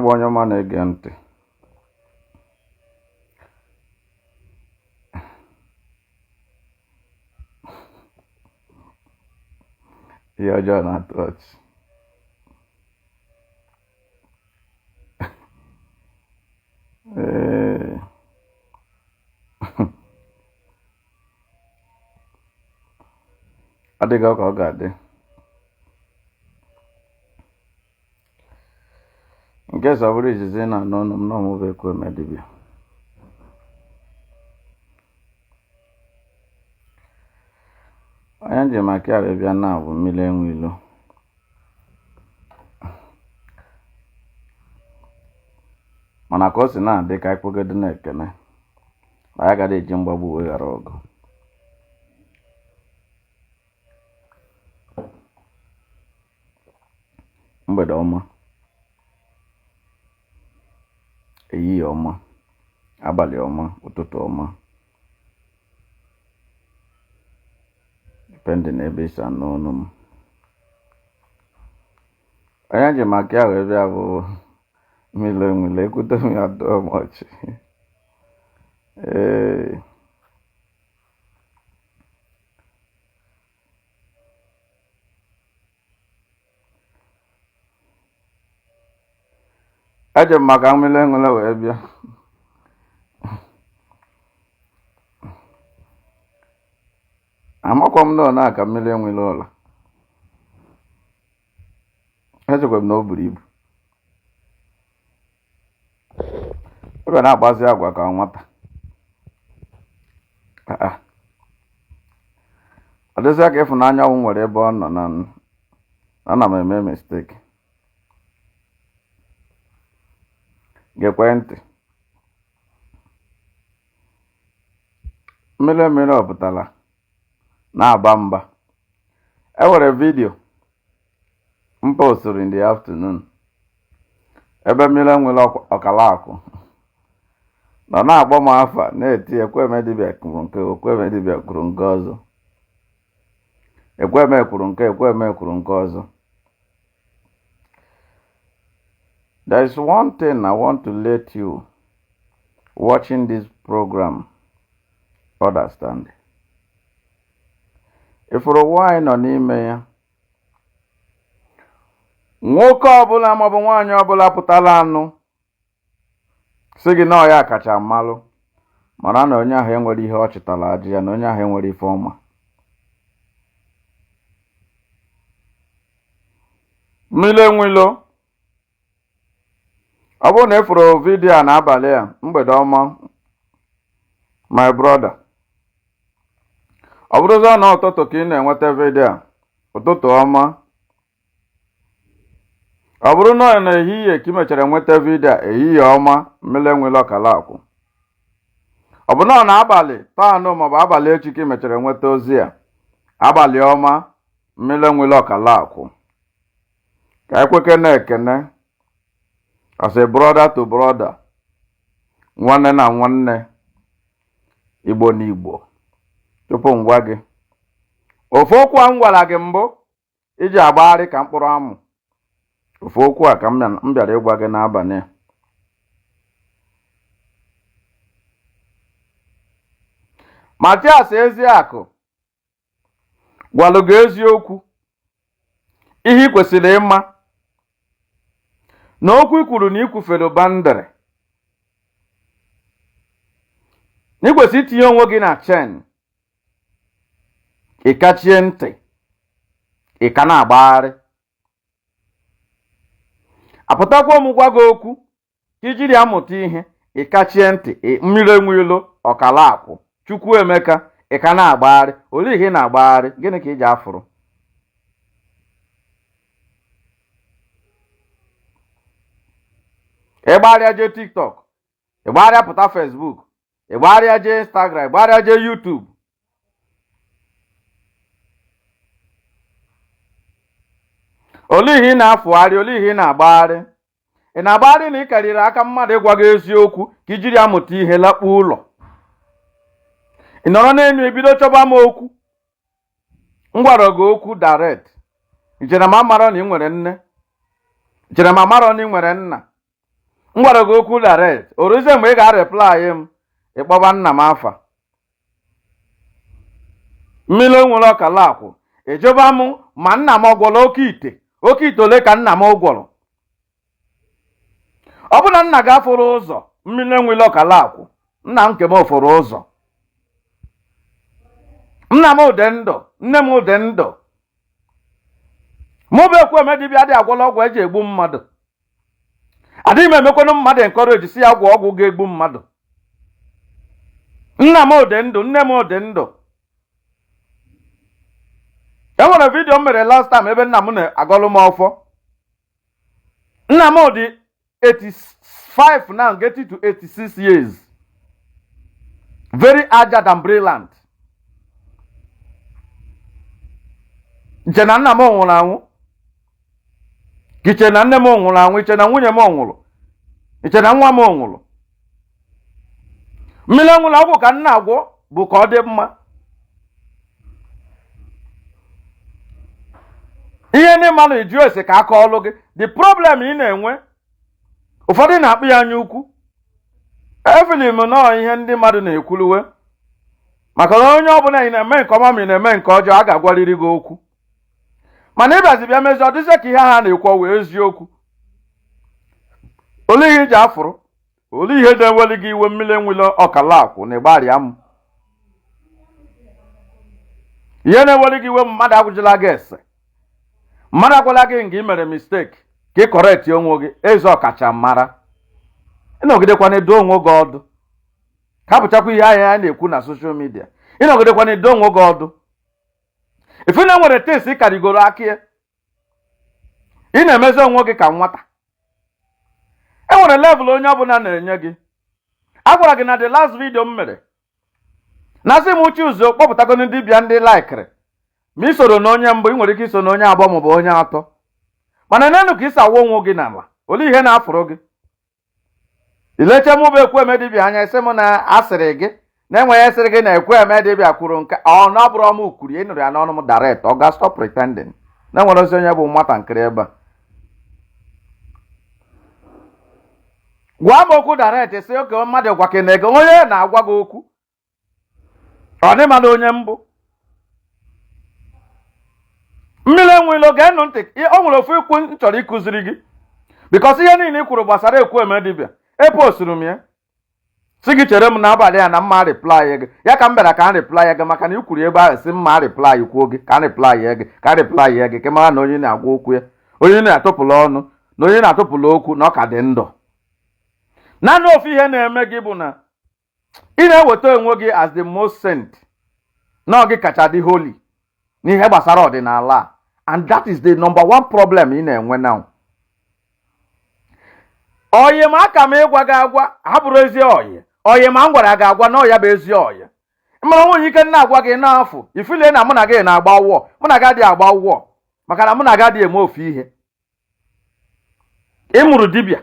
Igbo onye ọma na-ege ntị. Ihe ọjọọ na-atụ ọchị. Ee. Adịghị ka ọ ga-adị. Nke sọ bụrụ izizi na-anụ ọnụ m na ọ mụ bụ Ekwueme Dibịa. Onye nji maka ya wee bịa na bụ mmiri enwe ilo. Mana ka o si na-adị ka anyị kpọgodo na-ekene na ya agaghị eji mgbagbu wee ghara ọgụ. Mgbede ọma, ehihie ọma, abalị ọma, ụtụtụ ọma, depending ebe i si anụ ọnụ m. Onye ji maka ya wee bịa bụ mmiri enwe ilo, ekwute m ya dọọ m ọchị. Ee. Eji m maka mmiri enwe ilo wee bịa. Amakwa m na ọ na-aka mmiri enwe ilo ọla. Echekwa m na o buru ibu. Ọ bịa na-akpazi agwa ka nwata. Ọ dịzịa ka ịfụnanya m nwere ebe ọ nọ na ana m eme mistake. Gekwe ntị. Mmiri enwe ilo pụtara na-aba mba. E nwere vidio m postụrụ in the afternoon ebe mmiri enwe ilo ọkala akụ nọ na-akpọ m afa na-eti Ekwueme dibịa kwuru nke, Ekwueme dibịa kwuru nke ọzọ, Ekwueme kwuru nke, Ekwueme kwuru nke ọzọ. There is one thing I want to let you watching this program understand. Ị fụrụ ụwa anyị nọ n'ime ya, nwoke ọbụla maọbụ nwaanyị ọbụla pụtara anụ sị gị na ọ ya kacha malụ, mara na onye ahụ enwere ihe ọ chịtara ajụ ya, na onye ahụ enwere ife ọ ma. Mmiri enwe ilo, ọ bụrụ na ị fụrụ vidio a n'abalị a, mgbede ọma my brother. Ọ bụrụzie na ụtụtụ ka ị na-enweta vidio a, ụtụtụ ọma. Ọ bụrụ na ọ n'ehihie ka ị mechara nweta vidio a, ehihie ọma, mmiri enwe ilo ọkala akwụ. Ọ bụ na ọ n'abalị taanụ maọbụ abalị echi ka ị mechara nweta ozi a, abalị ọma, mmiri enwe ilo ọkala akwụ. Ka ekweke na-ekene as a brother to brother, nwanne na nwanne, Igbo na Igbo. Tupu m gwa gị ofu okwu a m gwara gị mbụ iji agbagharị ka mkpụrụ amụ, ofu okwu a ka m bịara ịgwa gị n'abalị a. Matias Ezeakụ gwalụ gị eziokwu, ihe ị kwesịrị ịma na okwu i kwuru na i kwufere boundary, na ị kwesịrị itinye onwe gị na chain, ị kachie ntị, ị ka na-agbagharị. Apụtakwa m gwa gị okwu ka i jiri ya mụta ihe, ị kachie ntị. Mmiri enwe ilo ọkala akwụ Chukwuemeka, ị ka na-agbagharị. Olee ihe ị na-agbagharị? Gịnị ka ị ji afụrụ? Ị gbagharịa jee TikTok, ị gbagharịa pụta Facebook, ị gbagharịa jee Instagram, ị gbagharịa jee YouTube. Olee ihe ị na-afụgharị? Olee ihe ị na-agbagharị? Ị na-agbagharị na ị karịrị aka mmadụ ịgwa gị eziokwu ka i jiri ya mụta ihe lakpuo ụlọ. Ị nọrọ n'elu ebido chọba m okwu. M gwara gị okwu direct. I chere m amarọ na ị nwere nne? I chere m amarọ na ị nwere nna? M gwara gị okwu direct, o ruzie mgbe ị ga-areply m, ịkpọba nna m afa. Mmiri enwere ọkala akwụ, ịjụba m ma nna m ọ gwọrọ oke ite. Oke ite ole ka nna m gwọrọ? Ọ bụ na nna gị afụrụ ụzọ. Mmiri enwere ọkala akwụ, nna m nke m fụrụ ụzọ. Nna m dị ndụ, nne m dị ndụ. Mụ bụ Ekwueme dibịa adịghị agwọla ọgwụ eji egbu mmadụ. Adịghị m emekwanụ mmadụ encourage si ya gwọ ọgwụ ga-egbu mmadụ. Nna m dị ndụ, nne m dị ndụ. E nwere video m mere last time ebe nna m na-agọlụ m ọfọ. Nna m dị 85 now, getting to 86 years, very agile and brilliant. Iche na nna m nwụrụ anwụ, ka iche na nne m nwụrụ anwụ, iche na nwunye m nwụrụ, iche na nwa m nwụrụ. Mmiri enwere ọgwụ ka nna agwọ bụ ka ọ dị mma. Ihe ndị mmadụ eju ese ka aka ọlụ gị, the problem ị na-enwe, ụfọdụ na-akpụ ya anya ukwu. Efili m nọọ ihe ndị mmadụ na-ekwuluwe, maka na onye ọbụla ị na-eme nke ọma ma ị na-eme nke ọjọọ, a ga-agwarịrị gị okwu. Mana ịbịazi bịa mezi, ọ dịzie ka ihe ha na-ekwu ọ wee eziokwu. Olee ihe iji afụrụ? Olee ihe na-eweli gị iwe? Mmiri enwele ọkala akwụ na ịgbarịa m. Ihe na-eweli gị iwe, mmadụ agwụjila gị ese, mmadụ agwala gị nga ị mere mistake ka ị correct onwe gị. Eze ọkachamara, ịnọgidekwana edo onwe gị ọdụ, ka bụchakwa ihe ahụ a na-ekwu na social media. Ịnọgidekwana edo onwe gị ọdụ, ife na nwere tesi karịgoro aka ya, ị na-emezi onwe gị ka nwata. E nwere level onye ọbụla na-enye gị. A gwara gị na the last video m mere na sị m uche ụzọ kpọpụtago ndị dibịa ndị laikiri ma ị soro na onye mbụ, ị nwere ike iso na onye abụọ maọbụ onye atọ. Mana n'elu ka ị si awa onwe gị n'ala, olee ihe na-afụrụ gị? Ileche mụ bụ Ekwueme dibịa anya, sị m na asịrị gị na enweghị sịrị gị na Ekwueme dibịa kwuru nke ọ na ọ bụrụ ọmụ kwuru, ị nụrụ ya n'ọnụ m direct. Ọ ga stop pretending na enwere ozi onye bụ nwatakịrị ebe a. Gwa m okwu direct, sị oke mmadụ gwa kene gị, onye na-agwa gị okwu ọ dị mmadụ onye mbụ. Mmiri enwelo, geenụ ntị. O nwere ofu ikwu m chọrọ ịkụziri gị, because ihe niile i kwuru gbasara Ekwueme dibịa, eposturu m ya, sị gị chere m n'abalị a na mma reply gị. Ya ka m bịara ka m reply gị, maka na i kwuru ebe ahụ sị mma reply kwuo gị, ka m reply gị, ka m reply gị, ka mara na onye na-agwa okwu ya, onye na-atụpụrụ ọnụ na onye na-atụpụrụ okwu, na ọ ka dị ndụ. Naanị ofu ihe na-eme gị bụ na ị na-eweta onwe gị as the most saint, na ọ gị kacha dị holy n'ihe gbasara ọdịnala a, and that is the number one problem ị na-enwe now. Oyi ma aka m ịgwa gị agwa abụrụ ezi oyi. Oyi ma m gwara gị agwa na ọ ya bụ ezi oyi. Mara nwunye ike na-agwa gị n'afọ ifile na mụ na gị na-agba wụọ, mụ na gị adịghị agba wụọ, maka na mụ na gị adịghị eme ofu ihe. Ị mụrụ dibịa,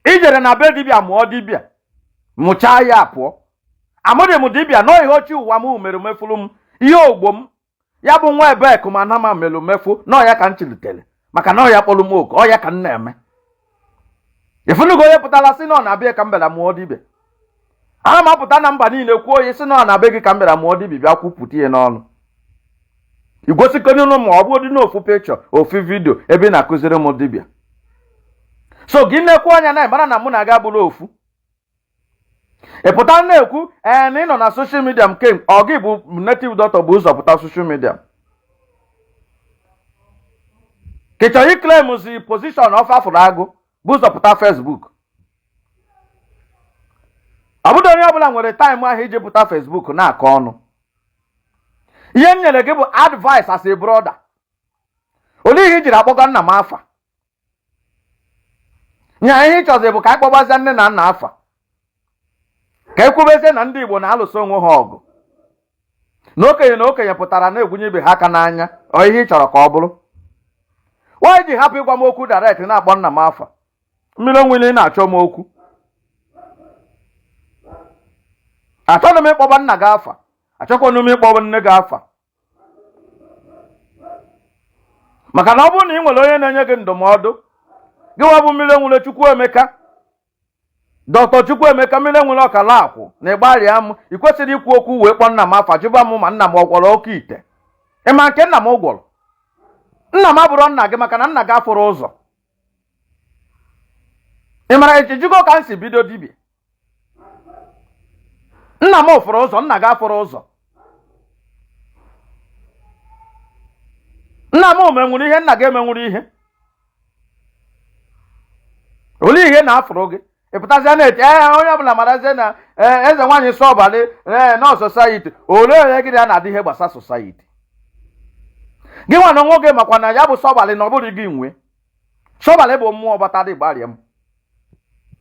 ị jere na be dibịa mụọ dibịa, mụchaa ya pụọ. Amụghị m dibịa nọọ ihe ochie ụwa m mere mefuru m ihe ogbo m, ya bụ nwa ebe ekumanama mere mefu nọọ ya ka m chilitere, maka na ọ ya kpọrọ m oku, ọ ya ka m na-eme. Ifunugo onye pụtara sị na ọ na-abịa ka m bịara mụọ dibịa? Ana m apụta na mba niile kwuo onye sị na ọ na-abịa gị ka m bịara mụọ dibịa, bịa kwupụta ihe n'ọnụ igosikonụ ma ọ bụ dị n'ofu picture, ofu video ebe ị na-akụziri m dibịa. So gị na-ekwu anya na ịmara na mụ na gị abụrụ ofu. Ị pụta na-ekwu ee na ị nọ na social media m kem, ọ gị bụ native doctor bụ ụzọ pụta social media, ka ị chọrọ iclaimzi position of afụrụ agụ bụ ụzọ pụta Facebook. Ọ bụdụ onye ọbụla nwere time ahụ iji pụta Facebook na-akọ ọnụ. Ihe m nyere gị bụ advice as a brother. Olee ihe i jiri akpọga nna m afa? Nya ihe ị chọzi bụ ka anyị kpọgbazie nne na nna afa, ka ekwubezie na ndị Igbo na-alụso onwe ha ọgụ, na okenye na okenye pụtara na-egwunye ibe ha aka n'anya. Ọ ihe ị chọrọ ka ọ bụrụ? Nwaanyị ji hapụ ịgwa m okwu direct na-akpọ nna m afa. Mmiri onwere ị na-achọ m okwu, achọghị m ịkpọba nna gị afa, achọkwanụ m ịkpọba nne gị afa, maka na ọ bụrụ na ị nwere onye na-enye gị ndụmọdụ, gị nwa bụ mmiri enwere Chukwuemeka. Dr. Chukwuemeka mmiri enwere ọkala akwụ na ịgbarịa m. Ị kwesịrị ikwu okwu wee kpọọ nna m afa, jụba m ma nna m ọ gwọrọ oke ite. Ịma nke nna m gwọrọ? Nna m abụrụ nna gị, maka na nna gị afụrụ ụzọ. Ị mara ejijugo ka m si bido dibịa? Nna m fụrụ ụzọ, nna gị afụrụ ụzọ. Nna m menwuru ihe, nna gị emenwuru ihe. Olee ihe na-afụrụ gị? Ị pụtazịa na-eti ee, onye ọbụla marazie na ee, eze nwaanyị sọbalị ee nọ society. Olee onye gị ya na-adị ihe gbasa society gị? Nwa na nwoke makwa na ya bụ sọbalị na ọ bụrụ gị nwee sọbalị bụ mmụọ batara ịgbarịa m,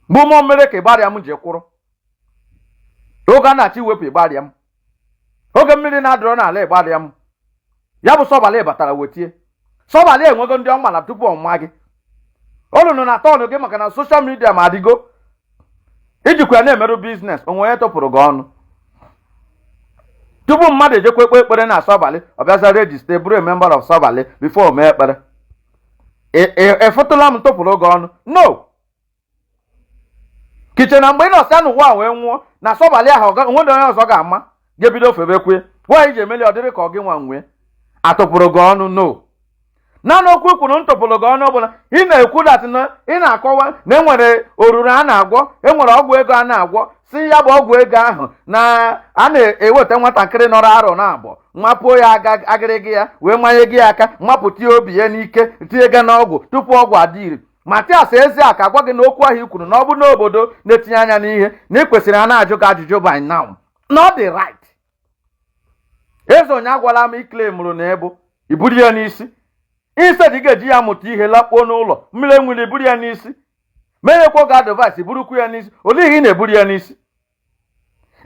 bụ mmụọ mere ka ịgbarịa m ji kwụrụ oge a na-achọ iwepụ ịgbarịa m, oge mmiri na-adọrọ n'ala ịgbarịa m. Ya bụ sọbalị batara wetie sọbalị enwego ndị ọma na tupu ọmụma gị olunu na tọn gị, maka na social media ma adịgo ijikwa ya na-emerụ business onwe. Onye tụpụrụ gị ọnụ tupu mmadụ ejekwa ekpe ekpere na sọbalị, ọ bịaza register bụrụ a member of sọbalị before o mee ekpere. Ịfụtụla m tụpụrụ gị ọnụ? No kiche na mgbe ị nọsịa n'ụwa wee nwụọ na sọbalị ahụ, onwere onye ọzọ ga-ama ga-ebido febekwe nwaanyị ji emeli ọ dịrị ka ọ gị nwa nwee atụpụrụ gị ọnụ. No, naanị okwu ikwuru ntụpụrụ gị ọnụ bụ na ị na-ekwu that na ị na-akọwa na enwere oruru a na-agwọ, enwere ọgwụ ego a na-agwọ, si ya bụ ọgwụ ego ahụ na a na-eweta nwatakịrị nọrọ arọ na abụọ, mapuo ya agịrịgị ya wee manye gị aka, mapụta ya obi ya n'ike, tinye gị n'ọgwụ tupu ọgwụ adị ire. Matias Ezeaku agwa gị na okwu ahụ i kwuru na ọ bụ n'obodo na-etinye anya n'ihe na ị kwesịrị a na-ajụ gị ajụjụ by now, not the right. Eze onye agwala m iclaimụrụ na ịbụ iburu ya n'isi. Instead ị ga-eji ya mụta ihe, lakpuo n'ụlọ mmiri enwere, iburu ya n'isi. Menyekwa gị advice, burukwu ya n'isi. Olee ihe ị na-eburu ya n'isi?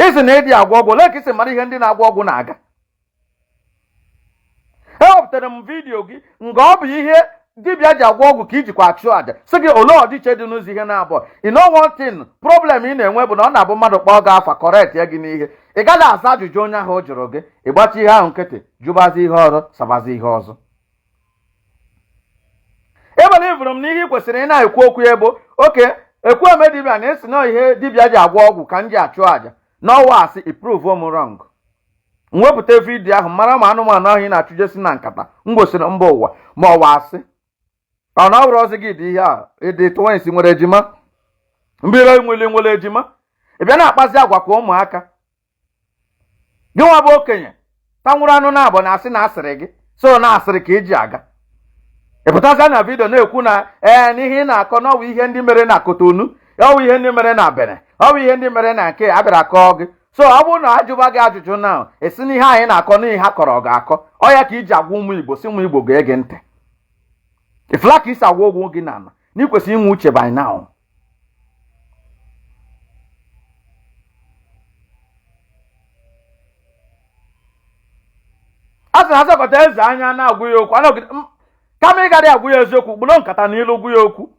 Isi na ịdị agwọ ọgwụ, olee ka isi mara ihe ndị na-agwọ ọgwụ na-aga? Ewepụtara m video gị nga ọ bụ ihe dibịa ji agwọ ọgwụ ka ijikwa achụ àjà, sị gị olee ọdịiche dị n'ụzọ ihe na-abụọ. You know one thing, problem ị na-enwe bụ na ọ na-abụ mmadụ kpọọ gị afa, correct ya gị n'ihe, ị gaghị aza ajụjụ onye ahụ jụrụ gị. Ịgbachi ihe ahụ nkịtị, jụbazi ihe ọzọ, sabazi ihe ọzọ. Ebele ivụrụ m n'ihe ị kwesịrị ị na-ekwu okwu ya bụ oke ekwueme dibịa na esi na ihe dibịa ji agwọ ọgwụ ka m ji achụ àjà n'ọwa asị. Iprove m wrong. M wepụta video ahụ mara ma anụmanụ ahụ ị na-achụjesi na nkata m gosiri mba ụwa ma ọwa asị. Ọ na ọ bụrụ ọzọ gị dị ihe a ịdị twins nwere ejima, mmiri nwere nwere ejima, ị bịa na-akpazi agwa ka ụmụaka gị nwa bụ okenye tanwụrụ anụ na abụ na asị na asịrị gị so na asịrị ka eji aga. Ị pụtazia na video na-ekwu na ee, n'ihe ị na-akọ n'ọwụ ihe ndị mere na Kotonu, ọwụ ihe ndị mere na Bene, ọwụ ihe ndị mere na nke a bịara kọọ gị. So ọ bụrụ na ajụba gị ajụjụ na esi n'ihe anyị na-akọ n'ihe ha kọrọ gị akọ, ọ ya ka iji agwa ụmụ Igbo si ụmụ Igbo ga-ege ntị. Ifula ka isi agwa ụgwọ gị n'ala na ị kwesịrị inwe uche by now. A sị na azọkọta eze anya na-agwụ ya okwu anọgide kama ịgara agwụ ya eziokwu, gburu nkata na ilu gwụ ya okwu.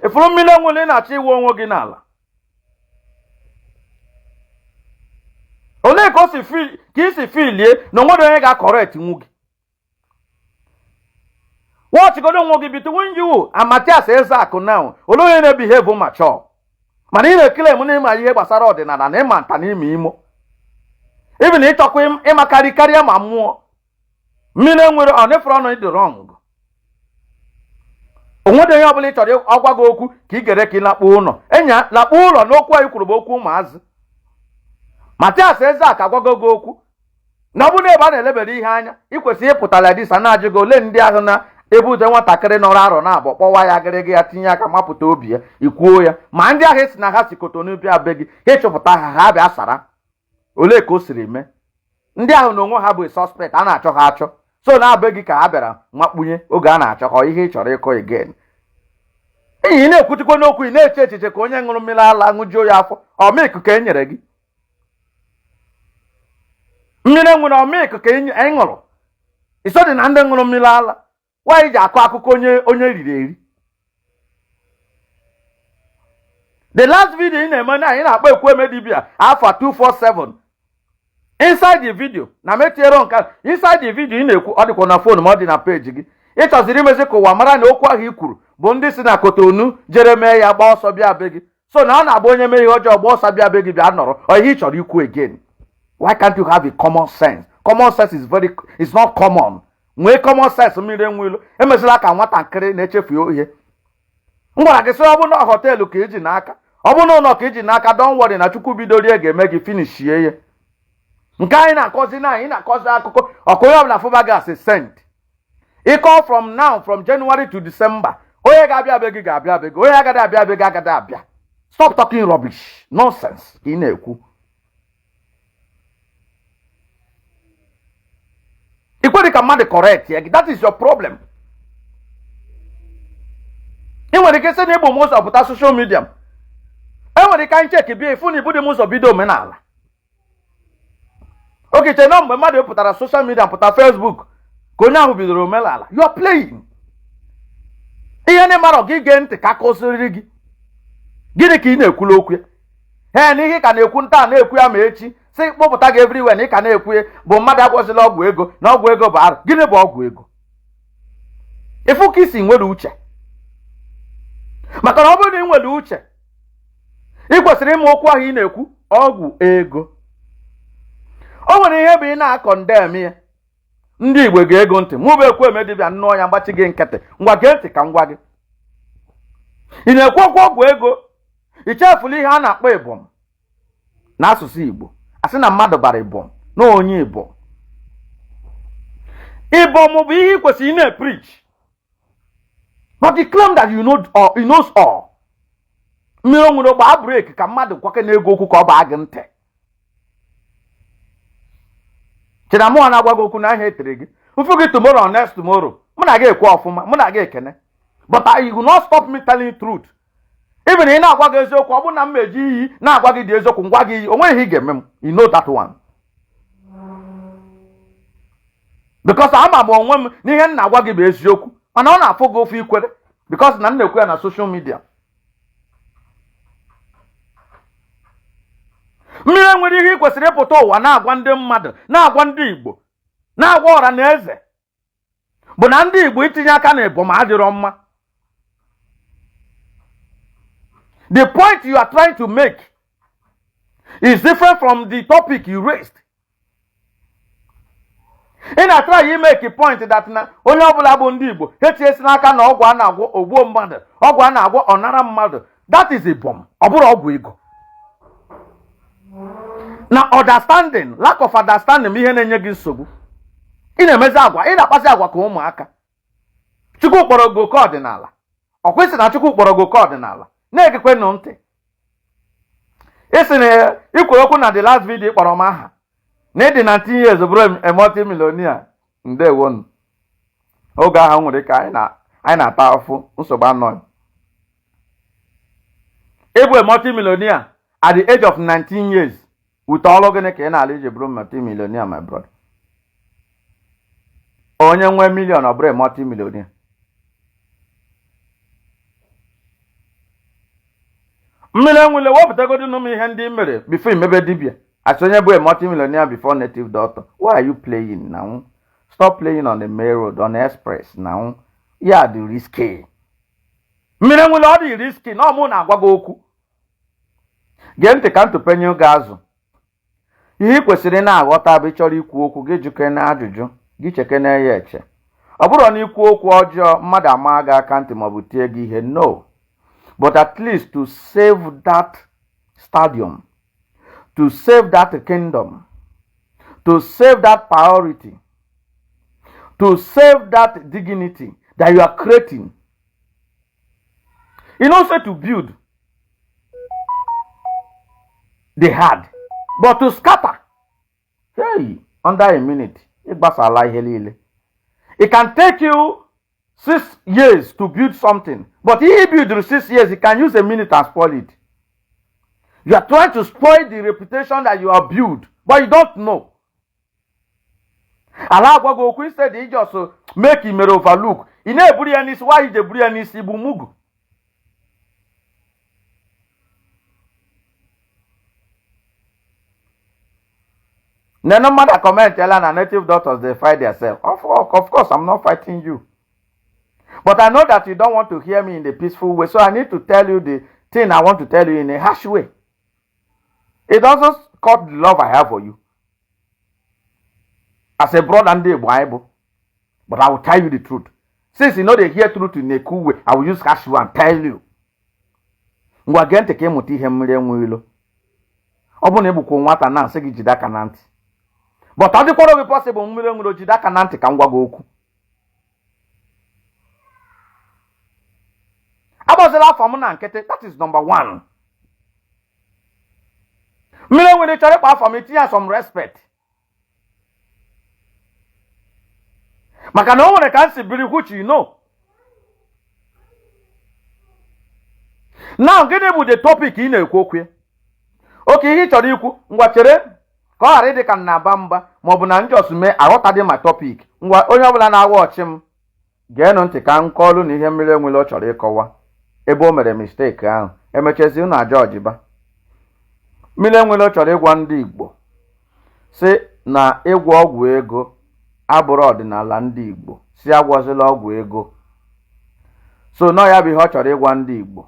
Ifuru mmiri enwere ị na-achọ iwe onwe gị n'ala. Olee ka o si ka isi filie na onwere onye ga-acorrect nwu gị? Watchgodo onwe gị between you and Matias Ezeaku now. Olee onye na-ebehave mature? Mana ị na-ekele m na ịma ihe gbasara ọdịnala na ịma nta na ime imo, even ịchọkwa ịmakarị karịa ma mmụọ mmiri enwere ọ nefere ọnụ ịdị wrong. Onwede onye ọbụla ị chọrọ ọgwa gị okwu ka ị gere ka ị lakpuo ụlọ enya, lakpuo ụlọ. N'okwu anyị kwuru bụ okwu ụmụazị. Matias Ezeaku agwago gị okwu na ọ bụrụ na ebe a na-elebere ihe anya, ị kwesịrị ịpụta like this a na-ajụ gị ole ndị ahụ na-ebute nwatakịrị nọrọ arọ na abụọ, kpọwa ya agịrịgị ya, tinye aka mapụta obi ya, ikwuo ya. Ma ndị ahụ esi na ha si Kotonu bịa be gị, ha ịchọpụta ha, ha bịa sara olee ka o siri mee. Ndị ahụ na onwe ha bụ suspect a na-achọ ha achọ, so na be gị ka ha bịara makpunye oge a na-achọ ha. Ihe ị chọrọ ịkọ again, enyi, ị na-ekwutikwa n'okwu, ị na-eche echiche ka onye ṅụrụ mmiri ala ṅụjuo ya afọ. Ọmịkụ ka e nyere gị mmiri nwere ọmịkụ ka ị ṅụrụ isodị na ndị ṅụrụ mmiri ala nwaanyị ji akọ akụkọ onye onye riri eri. The last video ị na-eme na anyị na-akpọ Ekwueme dibia afa 247 inside the video na metiero nka inside the video ị na-ekwu, ọ dịkwa na phone ma ọ dị na peji gị. Ị chọziri imezi ka ụwa mara na okwu ahụ i kwuru bụ ndị si na Kotonu jere mee ya gbaa ọsọ bịa be gị. So na ọ na-agba onye mee ihe ọjọọ gba ọsọ bịa be gị bịa nọrọ. Ọ ihe ị chọrọ ikwu again? Why can't you have a common sense? Common sense is very, is not common. Nwee common sense. Mmiri enwe ilo, emezila ka nwatakịrị na-echefu ihe m gwara gị. Sị ọ bụ na hotel ka iji n'aka, ọ bụ na ụlọ ka iji n'aka, don't worry, na Chukwu bidorie ga-eme gị finishie ya. Nke anyị na-akọzi na anyị na-akọzi akụkọ ọkụ, onye ọbụla fụba gị as saint. Ịkọ from now, from January to December, onye ga-abịa be gị ga-abịa be gị, onye agaghị abịa be gị agaghị abịa. Stop talking rubbish, nonsense ka ị na-ekwu. Ị kwere ka mmadụ correct ya gị, that is your problem. Ị nwere ike sị na ịbụ m ụzọ pụta social media. E nwere ike anyị check bịa ịfụ na ibu dị m ụzọ bido omenala oke che na mgbe mmadụ pụtara social media, pụta Facebook, ka onye ahụ bidoro omenala. You are playing ihe na ịmarọ gị. Gee ntị ka akụziri gị. Gịnị ka ị na-ekwulu okwu ya? Ee, na ihe ị ka na-ekwu nta na-ekwu ya ma echi si kpọpụta gị everywhere na ị ka na-ekwu ya bụ mmadụ agwọzila ọgwụ ego, na ọgwụ ego bụ arụ. Gịnị bụ ọgwụ ego? Ịfụ ka isi nwere uche, maka na ọ bụrụ na ị nwere uche, ị kwesịrị ịma okwu ahụ ị na-ekwu, ọgwụ ego. O nwere ihe bụ ị na-acondemn ya. Ndị Igbo ga-ego ntị. Mụ bụ Ekwueme dibịa nnụọ ya mgbachi gị nkịtị. Ngwa, gee ntị ka m gwa gị. Ị na-ekwu okwu ọgwụ ego, ị chefula ihe a na-akpọ ịbọm n'asụsụ Igbo. Asị na mmadụ bara ịbọm na onye ịbọm. Ịbọm bụ ihe ị kwesịrị ị na-epreach, but you claim that you know all, you knows all. Mmiri o nwere gbaa brake ka mmadụ kwake na-ego okwu ka ọ baa gị ntị. Chena mụnwa na-agwa gị okwu na ahịa etere gị mfụ gị tomorrow or next tomorrow, mụ na gị ekwe ọfụma, mụ na gị ekene, but I will not stop me telling you truth. Even ị na-agwa gị eziokwu, ọ bụrụ na m eji iyi na-agwa gị dị eziokwu, ngwa gị iyi, o nweghị ihe ị ga-eme m. You know that one, because ama m onwe m na ihe m na-agwa gị bụ eziokwu, mana ọ na-afụ gị ofe ikwere because na m na-ekwu ya na social media. Mmiri nwere ihe ị kwesịrị ịpụta ụwa na-agwa ndị mmadụ, na-agwa ndị Igbo, na-agwa ọra na eze, bụ na ndị Igbo itinye aka na ịbọm adịrọ mma. The point you are trying to make is different from the topic you raised. Ị na-atry make point that na onye ọbụla bụ ndị Igbo etinyesi n'aka na ọgwụ a na-agwọ ogbuo mmadụ, ọgwụ a na-agwọ ọnara mmadụ. That is ịbọm, ọ bụrụ ọgwụ ego. Na understanding, lack of understanding bụ ihe na-enye gị nsogbu. Ị na-emezi agwa, ị na-akpazi agwa ka ụmụaka. Chukwu kpọrọ gị oke ọdịnala. Ọ kwesị na Chukwu kpọrọ gị oke ọdịnala na-egekwenụ ntị. Ị sị na ikwere okwu na the last video ị kpọrọ m aha na ịdị na 19 years bụrụ a multi-millionaire. Ndewonu. Oge ahụ nwere ka anyị na-ata afụ nsogbu anọghị. Ịbụ a multi-millionaire at the age of 19 years with ọrụ gịnị ka ị na-ala iji bụrụ multi-millionaire, my brother? Onye nwee million, ọ bụrụ a multi-millionaire? Mmiri enwele wepụtagodu m ihe ndị mere before imebe dibia. As onye bụ a multi-millionaire before native doctor, why are you playing now? Stop playing on the main road, on the express now. Ya dị risky. Mmiri enwele, ọ dị risky na ọmụ na-agwa gị okwu. Gee ntị ka ntụpenye gị azụ. Ihe ị kwesịrị na-aghọta bụ, ịchọrọ ikwu okwu gị, jukene ajụjụ gị, chekene ya eche. Ọ bụrụ na ikwu okwu ọjọọ, mmadụ ama gị aka ntị maọbụ tie gị ihe, no, but at least to save that stadium, to save that kingdom, to save that priority, to save that dignity that you are creating. You know say to build the hard, but to scatter, hey, under a minute, ịgbasala ihe niile. It can take you 6 years to build something, but if you build 6 years, you can use a minute and spoil it. You are trying to spoil the reputation that you have built, but you don't know. Ala agwa gị okwu, instead ị just make i mere overlook, ị na-eburu ya n'isi. Why iji eburu ya n'isi bụ mugu? Nene mmadụ commentela na native doctors dey fight themselves. Of course I'm not fighting you, but I know that you don't want to hear me in the peaceful way, so I need to tell you the thing I want to tell you in a harsh way. It doesn't cut the love I have for you as a brother ndị Igbo anyị bụ, but I will tell you the truth. Since you no dey hear truth in a cool way, I will use harsh way and tell you. Ngwa, gee ntị ka ịmụta ihe. Mmiri enwe ilo, ọ bụrụ na ị bụkwa nwata na nsị gị jide aka na ntị, but ọ dịkwara gị possible. Mmiri enwere, jide aka na ntị ka m gwa gị okwu. Agbazila afọ m na nkịtị. That is number one. Mmiri enwere, chọrọ ịkpa afọ m, itinye some respect, maka na o nwere ka m si biri, which you know now. Gịnị bụ the topic ị na-ekwu okwu ya? Oke ihe ị chọrọ ikwu, ngwa chere ka ọ ghara ịdị ka m na-aba mba maọbụ na njọs mee aghọtadị ma topic. Ngwa, onye ọbụla na-awa ọchị m, geenụ ntị ka m kọọlụ na ihe mmiri enwere ọ chọrọ ịkọwa ebe o mere mistake ahụ. Emechezi unu aja ọjịba. Mmiri enwere ọ chọrọ ịgwa ndị Igbo si na ịgwọ ọgwụ ego abụrụ ọdịnala ndị Igbo, si agwọzila ọgwụ ego. So nọ ya bụ ihe ọ chọrọ ịgwa ndị Igbo.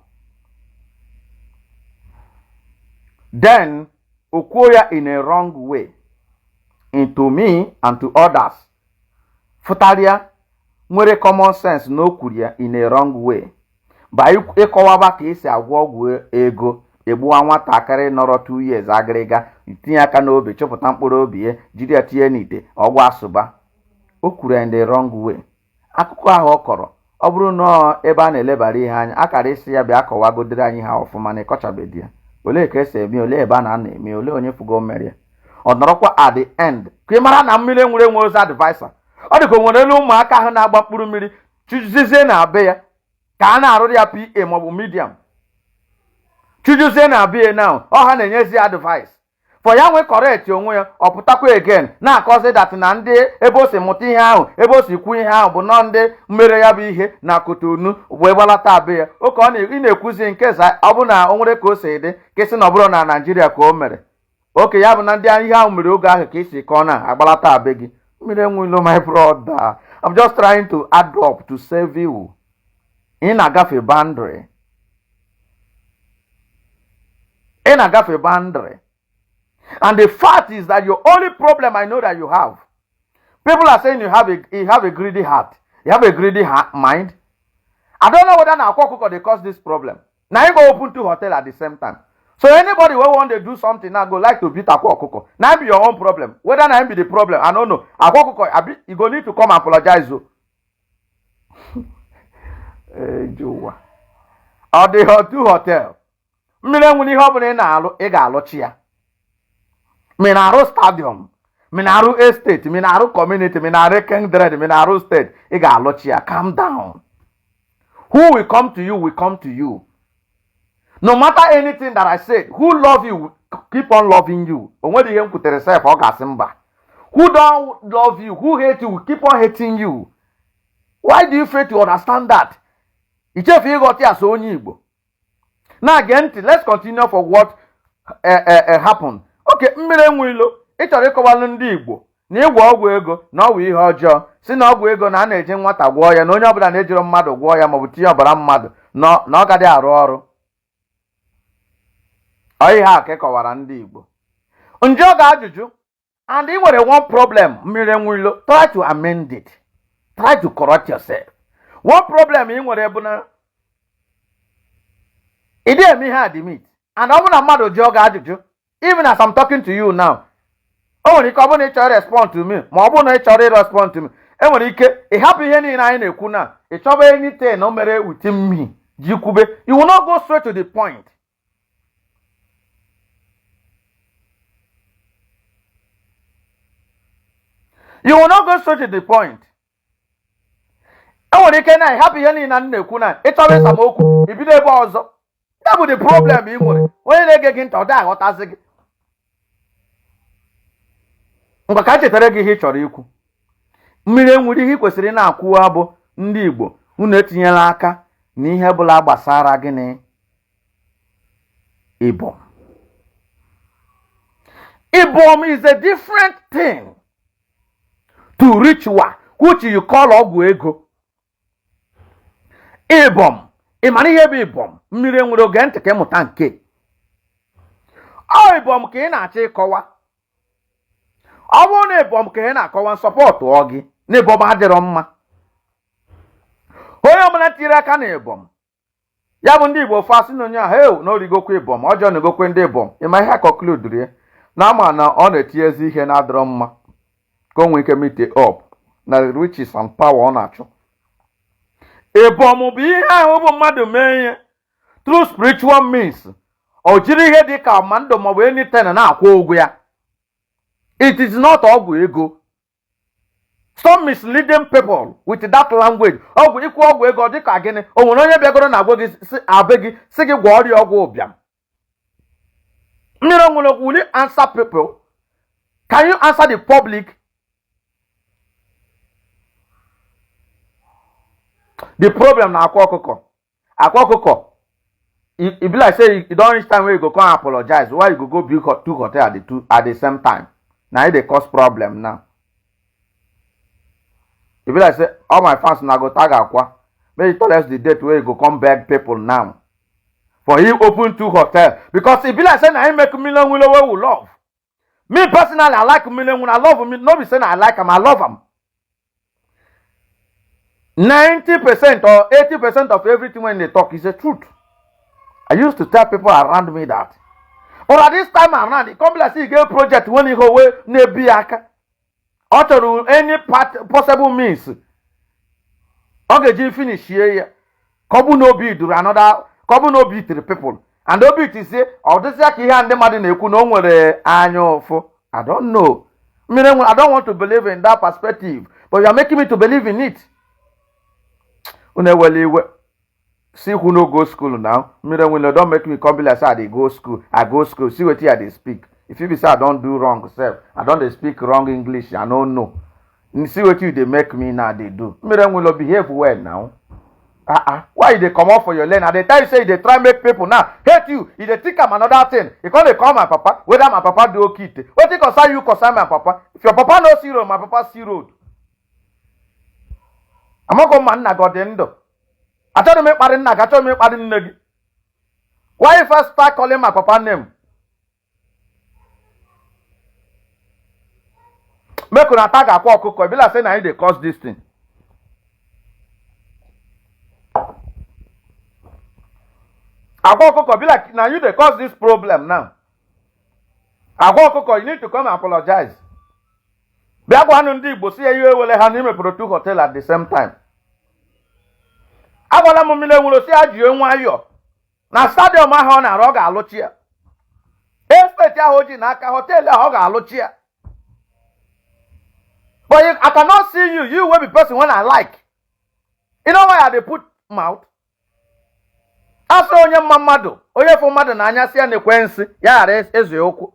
Then o kwuo ya in a wrong way into me and to others fụtarịa nwere common sense na o kwuru ya in a wrong way ba ịkọwaba ka esi agwọ ọgwụ ego, egbuwa nwatakịrị nọrọ 2 years agịrịga, tinye aka n'obi, chụpụta mkpụrụ obi ya, jiri ya tinye n'ite ọgwụ asụba. O kwuru ya in the wrong way. Akụkọ ahụ ọ kọrọ, ọ bụrụ na ebe a na-elebara ihe anya, akara isi ya bịa kọwagodere anyị ha ọfụma na ịkọchabedi ya, olee ka esi eme, olee ebe a na-ana eme, olee onye fugo mere ya. Ọ nọrọkwa at the end ka ị mara na mmiri enwere enwe ozi adviser. Ọ dị ka o nwere elu ụmụaka ahụ na-agba mkpụrụ mmiri chụzizie na be ya ka a na-arụrụ ya PA maọbụ medium, chụjuzie na be ya now, ọ ha na-enyezi advice for ya nwee correct onwe ya. Ọ pụtakwa again na-akọzi that na ndị ebe o si mụta ihe ahụ, ebe o si kwu ihe ahụ bụ nọ ndị mere ya bụ ihe na Kotonu wee gbalata abe ya. Oke ọ ị na-ekwuzi nke za, ọ bụ na o nwere ka o si dị ka ị sị na ọ bụrụ na Naijiria ka o mere oke ya bụ na ndị ihe ahụ mere oge ahụ ka isi ka ọ na-agbalata abe gị. Mmiri enwelo, my brother, I'm just trying to add up to save you. Ị na-agafe boundary, ị na-agafe boundary. And the fact is that your only problem I know that you have, people are saying you have a greedy heart, you have a greedy heart, mind. I don't know whether na akwa ọkụkọ dey cause this problem. Na you go open two hotel at the same time, so anybody wey wan dey do something now go like to beat akwa ọkụkọ. Na im be your own problem. Whether na im be the problem, I no know. Akwa ọkụkọ abi, you go need to come apologize o. Ejuwa ọ dị two hotel. Mmiri enwere, ihe ọbụla ị na-alụ, ị ga-alụchi ya. Ma ị na-arụ stadium, ma ị na-arụ estate, ma ị na-arụ community, ma ị na-arụ kindred, ma ị na-arụ state, ị ga-alụchi ya. Calm down. Who will come to you will come to you, no matter anything that I said. Who love you will keep on loving you. O nwere ihe m kwutere sef, ọ ga-asị mba. Who don't love you, who hate you, will keep on hating you. Why do you fail to understand that? Ichefu ịghọta ya so onye Igbo na-age ntị. Let's continue for what happened. Okay, mmiri enwe ilo, ị chọrọ ịkọwalụ ndị Igbo na ịgwọ ọgwụ ego na ọ bụ ihe ọjọọ, si na ọgwụ ego na a na-eji nwata gwọọ ya, na onye ọbụla na-ejiro mmadụ gwọọ ya maọbụ tinye ọbara mmadụ na ọ gadị arụ ọrụ. Ọ ihe a ka ị kọwara ndị Igbo. Njọ ga ajụjụ, and ị nwere one problem. Mmiri enwe ilo, try to amend it, try to correct yourself. One problem ị nwere bụ na ị dị eme ihe admit, and ọ bụrụ na mmadụ jụọ gị ajụjụ, even as I'm talking to you now, o nwere ike ọ bụrụ na ị chọrọ respond to me, ma ọ bụrụ na ị chọrọ respond to me, enwere ike ị hapụ ihe niile anyị na-ekwu na ị chọba anything o mere with me ji kwube. You will not go straight to the point. You will not go straight to the point. Enwere ike na ịhapụ ihe niile m na-ekwu na ịchọba ịsa m okwu, ibido ebe ọzọ. Ya bụ the problem ị nwere. Onye na-ege gị ntị, ọ dị aghọtazi gị. Ngwa, ka m chetara gị ihe ị chọrọ ikwu. Mmiri enwere, ihe ị kwesịrị ị na-akwuwa bụ ndị Igbo, unu etinyela aka n'ihe bụla gbasara gịnị? Ibom. Ibom is a different thing to ritual which you call ọgwụ ego. Ibom Ị mara ihe bụ ịbọm? Mmiri enwere oge ntị ka ịmụta nke ọ ịbọm ka ị na-achọ ịkọwa. Ọ bụrụ na ịbọm ka ị na-akọwa, supportụọ gị na ịbọm adịrọ mma. Onye ọbụla tiri aka na ịbọm ya bụ ndị Igbo fa sị na onye ahụ ewu na origokwa ịbọm ọjọọ na-egokwe ndị ịbọm. Ịma ihe conclude ya na ama na ọ na-etinyezi ihe na-adịrọ mma ka o nwee ike meet up na riches and power ọ na-achọ. Ịbọm bụ ihe ahụ bụ mmadụ mee ihe through spiritual means, o jiri ihe dị ka ma ndụ maọbụ anything na-akwụ ụgwọ ya. It is not ọgwụ ego. Stop misleading people with that language. Ọgwụ ịkwụ ọgwụ ego dị ka gịnị? O nwere onye bịagoro na agwa gị si abe gị si gị gwọọ ọrịa ọgwụ ụbịam? Mmiri nwere, will you answer people? Can you answer the public? The problem na Akwa Ọkụkọ, Akwa Ọkụkọ, e be like say e don reach time wey you go come apologize. Why you go go build two hotel at the same time? Na e dey cause problem now. E be like say all my fans na go tag Akwa, make you tell us the date wey you go come beg people now for he open two hotel, because e be like say na him make million willow wey we love. Me personally, I like million. I love me. No be say na I like am, I love am. 90% or 80% of everything when they talk is the truth. I used to tell people around me that. But at this time around, it come like say e get project when he go wey na-ebi aka. Ọ chọrọ any part possible means ọ ga-eji finishie ya ka ọ bụ na obi duru another, ka ọ bụ na obi tiri people and obi tisie ọ dịzịa ka ihe a ndị mmadụ na-ekwu na o nwere anya ụfụ. I don't know. Mmiri enwe, I don't want to believe in that perspective, but you are making me to believe in it. Unu ewela iwe. See who no go school now. Mmiri enwe, don make me come be like say I dey go school. I go school. See wetin I dey speak. If you be say I don do wrong sef, I don dey speak wrong English, I no know. See wetin you dey make me now dey do. Mmiri enwe, behave well now. Ah ah, why you dey comot for your lane? I dey tell you say you dey try make people now hate you. You dey think am another thing. You come dey call my papa, whether my papa do okite. Wetin concern you concern my papa? If your papa no see road, my papa see road. Amaghị m ma nna gị ọ dị ndụ. Achọghị m ịkparị nna gị, achọghị m ịkparị nne gị. Why you first start calling my papa name? Make una tag Akwa Ọkụkọ. E be like say na him dey cause this thing. Akwa Ọkụkọ, be like na you dey cause this problem now. Akwa Ọkụkọ, you need to come and apologize. Bịa gwanụ ndị Igbo si ya iwe ewele ha na imepere two hotel at the same time. Agwala m mmiri enwere si ya jie nwayọọ na stadium ahụ ọ na-arụ, ọ ga-alụchi ya. Estate ahụ o ji n'aka, hotel ahụ, ọ ga-alụchi ya. But I cannot see you, you wey be person wey I like. You know why I dey put mouth? Asị onye mma mmadụ, onye fụ mmadụ n'anya, si ya na-ekwe nsị ya ghara ezu ya okwu.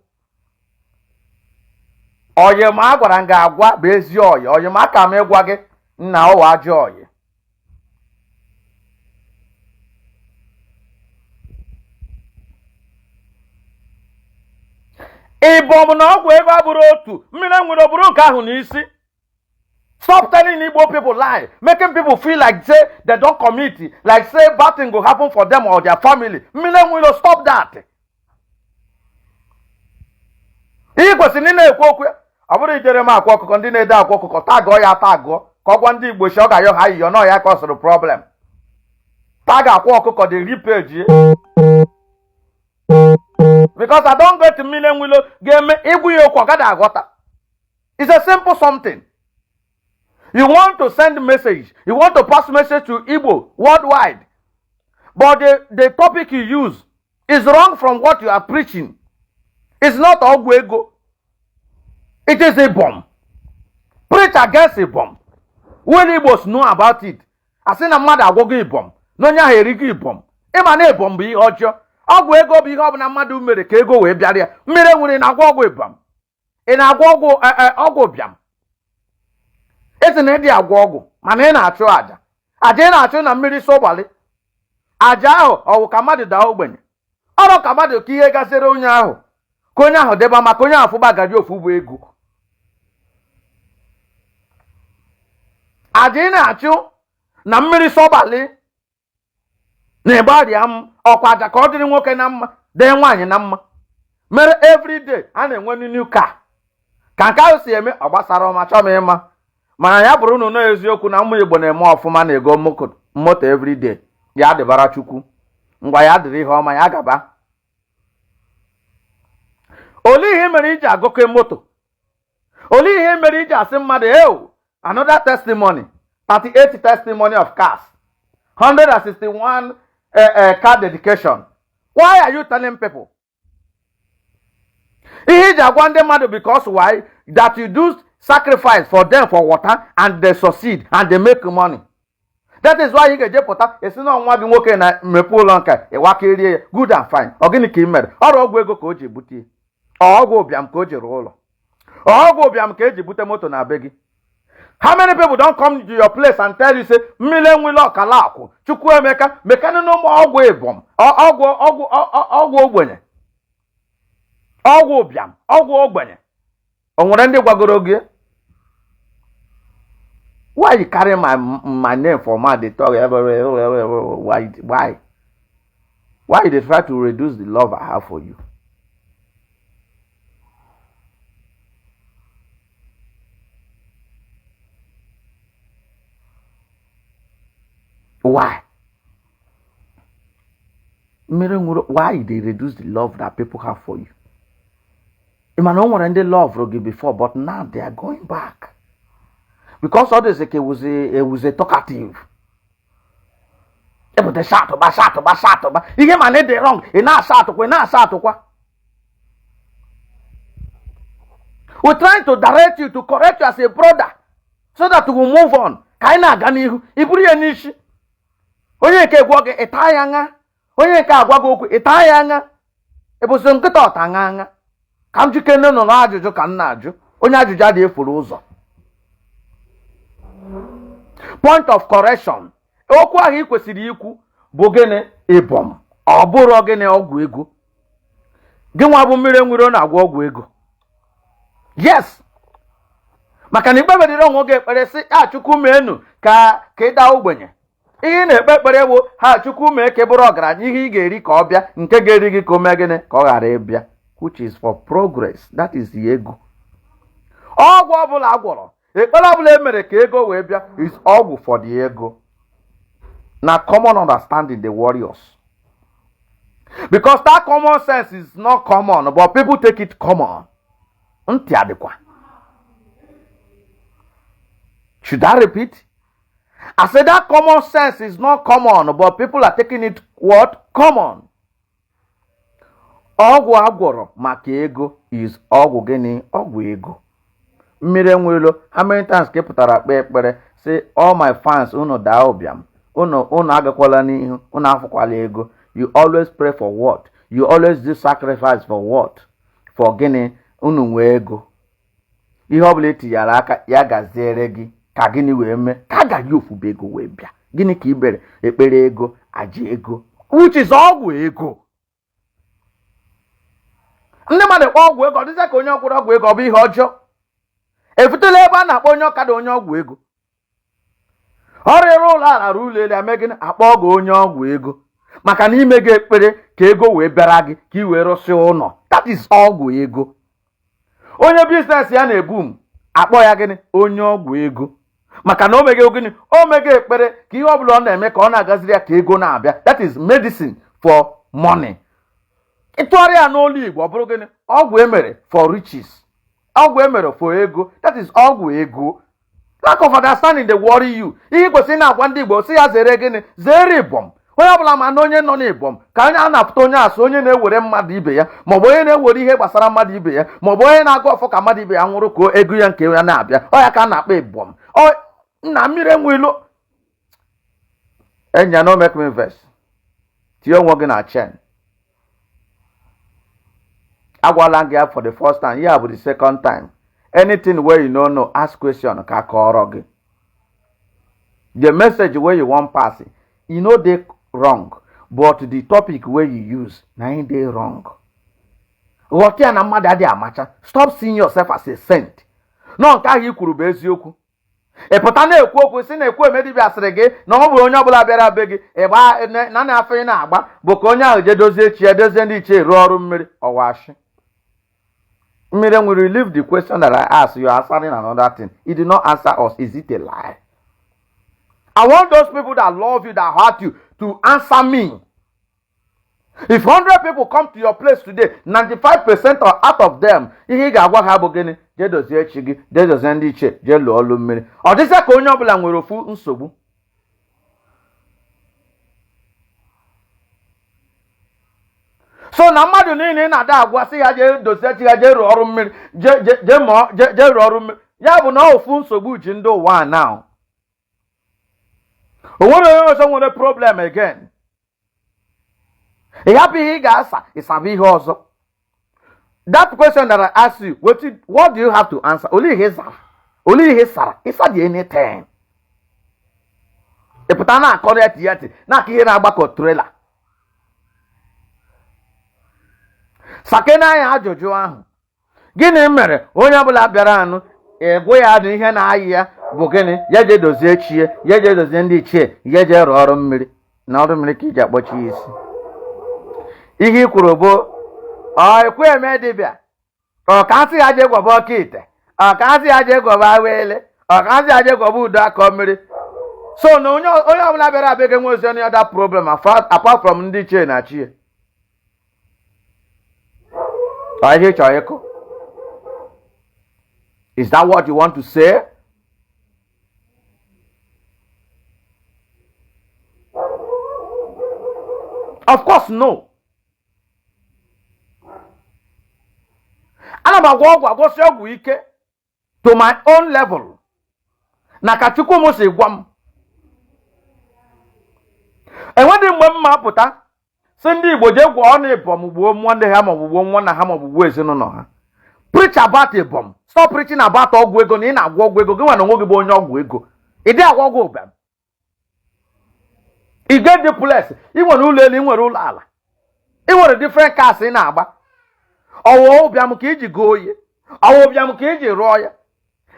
Oyi ma a gwara m gị agwa bụ ezi oyi. Oyi ma aka m ịgwa gị nna ọwa ajọ oyi. Ịbọm na ọgwụ ego abụrụ otu. Mmiri enwere bụrụ nke ahụ n'isi. Stop telling Igbo people lie, making people feel like say they don commit, like say bad thing go happen for them or their family. Mmiri enwere, stop that. Ihe kwesịrị ị na-ekwu okwu ya ọ bụrụ ijere m Akwa Ọkụkọ. Ndị na-ede Akwa Ọkụkọ, tagụọ ya, tagụọ ka ọ gwa ndị Igbo si ọ ga-ayọ ha ayịyọ nọ ya ka ọ sịrị problem. Tag Akwa Ọkụkọ dị ripeji, because I don get mmiri enwilo ga-eme ịgwụ ya okwu ọ gaghị aghọta. It's a simple something. You want to send message, you want to pass message to Igbo worldwide, but the topic you use is wrong from what you are preaching. It's not ọgwụ ego, it is a bomb. Preach against a bomb when Igbos know about it. Asị na mmadụ agwọgo ibom na onye ahụ erigo ibom. Ịma na ibom bụ ihe ọjọọ. Ọgwụ ego bụ ihe ọbụla mmadụ mere ka ego wee bịara ya. Mmiri enwere na-agwọ ọgwụ ibom, ị na-agwọ ọgwụ ọgwụ ụbịam. Esi na ịdị agwọ ọgwụ, mana ị na-achụ àjà. Àjà ị na-achụ na mmiri sọgbalị àjà ahụ, ọwụ ka mmadụ daa ogbenye, ọrụ ka mmadụ ka ihe gasịrị onye ahụ, ka onye ahụ deba maka onye ahụ fụba gaji ofu bụ ego. Àjà ị na-achụ na mmiri sọgbalị Na ịgbarịa m ọkwa aja ka ọ dịrị nwoke na mma, dee nwaanyị na mma, mere everyday a na-enwe new car. Ka nke ahụ si eme, ọ gbasara ọma, chọọ m ịma. Mana ya bụrụ na eziokwu na ụmụ Igbo na-eme ọfụma na-ego moto everyday, ya dịbara Chukwu. Ngwa, ya dịrị ihe ọma, ya gaba. Olee ihe mere iji agụkọ moto? Olee ihe mere iji asị mmadụ ew? Another testimony, 38 testimony of cars, 161 car dedication. Why are you telling people ihe iji agwa ndị mmadụ? Because why? That you do sacrifice for them for water and they succeed and they make money. That is why ị ga-eje pụta esi na nwa gị nwoke na mmepe ụlọ nka ịwaka ya. Good and fine. Ọ gịnị ka ị mere? Ọrụ ọgwụ ego ka o ji bute ya? Ọgwụ ụbịam ka o ji rụọ ụlọ? Ọgwụ ụbịam ka eji bute moto na be gị? How many people don come to your place and tell you say mmiri enwele ọkala akwụ Chukwuemeka mekanụ na ụmụ ọgwụ ịbọm, ọgwụ ọgwụ ọgwụ ogbenye, ọgwụ ụbịam, ọgwụ ogbenye? O nwere ndị gwagoro gị? Why you carry my name for mouth dey talk? Why you dey try to reduce the love I have for you? Why mmiri nwere? Why you dey reduce the love that people have for you? Ị ma na o nwere ndị love gị before, but now they are going back because ọ dịzị ka ewuze talkative, ebute shatụba shatụba shatụba ihe, ma na ịdị wrong, ị na-asa atụkwa, ị na-asa atụkwa. We trying to direct you, to correct you as a brother so that we will move on, ka anyị na-aga n'ihu. I buru ya n'isi, onye nke gwọ gị, ịta ya ṅa. Onye nke agwa gị okwu, ịta ya ṅa. Ịbụsị nkịta ọta ṅa ṅa. Ka m jikere nọ n'ajụjụ ka m na-ajụ onye ajụjụ adịghị efuru ụzọ. Point of correction: okwu ahụ ị kwesịrị ikwu bụ gịnị? Ịbọm. Ọ bụrụ gịnị? Ọgwụ ego. Gị nwa bụ mmiri enwere na-agwọ ọgwụ ego. Yes, maka na ikpebedịrị onwe gị ekpere sị a Chukwu meenu ka ị daa ogbenye. Ihe ị na-ekpe ekpere bụ ha Chukwu mee ka ị bụrụ ọgaranya, ihe ị ga-eri ka ọ bịa, nke ga-eri gị ka o mee gịnị? Ka ọ ghara ịbịa, which is for progress. That is the ego. Ọgwụ ọbụla a gwọrọ, ekpere ọbụla e mere ka ego wee bịa is ọgwụ for the ego. Na common understanding dey worry us, because that common sense is not common, but people take it common. Ntị adịkwa. Should I repeat? I said that common sense is not common, but people are taking it what? Common. Ọgwụ agwọrọ maka ego is ọgwụ gịnị? Ọgwụ ego. Mmiri enwelo, how many times ka ị pụtara kpee ekpere say, "All my fans, unu daa ụbịam, unu agakwala n'ihu, unu afụkwala ego"? You always pray for what? You always do sacrifice for what? For gịnị? Unu nwee ego, ihe ọbụla etinyere aka ya gaziere gị. Ka gịnị wee mee ka agaghị ofube ego wee bịa? Gịnị ka ibere ekpere ego, aja ego, which is ọgwụ ego? Ndị mmadụ kpọọ ọgwụ ego, ọ dịzịa ka onye ọgwụrụ ọgwụ ego ọ bụ ihe ọjọọ. Efutela ebe a na-akpọ onye ọkada onye ọgwụ ego. Ọ rịrị ụlọ ala, rụ ụlọ elu, eme gịnị? Akpọ gị onye ọgwụ ego maka na ime gị ekpere ka ego wee bịara gị, ka ị wee rụsị ụlọ. That is ọgwụ ego. Onye business ya na-ebu m, akpọ ya gịnị? Onye ọgwụ ego, maka na o mege gịnị? O mege ekpere ka ihe ọbụla ọ na-eme ka ọ na-agaziri ya, ka ego na-abịa. That is medicine for money. Ịtụgharị ya n'olu Igbo, ọ bụrụ gịnị? Ọgwụ emere for riches, ọgwụ emere for ego. That is ọgwụ ego. Lack of understanding dey worry you. Ihe kwesịrị na-agwa ndị Igbo si ya zere gịnị? Zere ịbọm. Onye ọbụla ma na onye nọ n'ịbọm ka onye a na-apụta, onye asụ, onye na-ewere mmadụ ibe ya, maọbụ onye na-ewere ihe gbasara mmadụ ibe ya, maọbụ onye na-agụ ọfọ ka mmadụ ibe ya nwụrụ ka ego ya nke ya na-abịa. Ọ ya ka a na-akpọ ịbọm. Nna, mmiri enwe ilu enya. No make me vex. Tinye onwe gị na chain. Agwala gị ya for the first time, ya bụ the second time. Anything wey you no know, ask question ka kọrọ gị. The message wey you wan pass, e no dey wrong, but the topic wey you use na im dey wrong. Ghọta ya na mmadụ adịghị amacha. Stop seeing yourself as a saint. Nọ nke ahụ i kwuru bụ eziokwu. Ị pụta na-ekwu okwu si na Ekwueme dibịa sịrị gị na ọ bụrụ onye ọbụla bịara be gị ịgba na na afọ ị na-agba bụ ka onye ahụ jee dozie chi ya, dozie ndị ichie, rụọ ọrụ mmiri. Ọwashi mmiri nwere. Leave the question that I asked you, answering another thing. You did not answer us. Is it a lie? I want those people that love you, that hurt you, to answer me. If 100 people come to your place today, 95% out of them, ihe ị ga-agwa ha bụ gịnị? Jee dozie chi gị, jee dozie ndị ichie, jee lụọ ọlụ mmiri. Ọ dịzịa ka onye ọbụla nwere ofu nsogbu. So na mmadụ niile ị na-ada agwa sị ya jee dozie chi ya, jee rụọ ọrụ mmiri, jee jee jee mụọ, jee jee rụọ ọrụ mmiri, ya bụ na ofu nsogbu ji ndị ụwa a now. O nwere onye ọzọ nwere problem again? Ị hapụ ihe ị ga-asa, ịsaba ihe ọzọ. That question that I ask you, what do you have to answer? Olee ihe ị zara? Olee ihe ị sara? Ịsa dị anything? Ị pụta na-akọrọ ya tiyati na-akọ ihe na-agbakọ trailer. Sake n'anya ajụjụ ahụ, gịnị mere onye ọbụla bịara anụ ịgwụ ya na ihe na-ayị ya bụ gịnị? Ya jee dozie chie ya, jee dozie ndị ichie, ya jee rụọ ọrụ mmiri na ọrụ mmiri ka iji akpọchi ya isi. Ihe i kwuru bụ ọ Ekwueme dibịa, ọ ka nsị ya jee gwọba ọka ite, ọ ka nsị ya jee gwọba awele, ọ ka nsị ya jee gwọba udo akọ mmiri. So na onye ọbụla bịara abịa ga-enwe ozi any other problem apart from ndị ichie na chie? Ọ ihe ị chọrọ ịkụ? Is that what you want to say? Of course no. Ana m agwọ ọgwụ, agwọsi ọgwụ ike to my own level na ka Chukwu m si gwa m. Enweghị mgbe m ma apụta si ndị Igbo jee gwọọ ọnụ ịbọm, gbuo nwanne ha, maọbụ gbuo nwa na ha, maọbụ gbuo ezinụlọ ha. Preach about ịbọm. Stop preaching about ọgwụ ego na ị na-agwọ ọgwụ ego. Gị nwa na onwe gị bụ onye ọgwụ ego. Ị dị agwọ ọgwụ ụbịam. Ị get the place. Ị nwere ụlọ elu, ị nwere ụlọ ala, ị nwere different cars ị na-agba. Ọwụ ụbịam ka iji goo oye? Ọwụ ụbịam ka iji rụọ ya?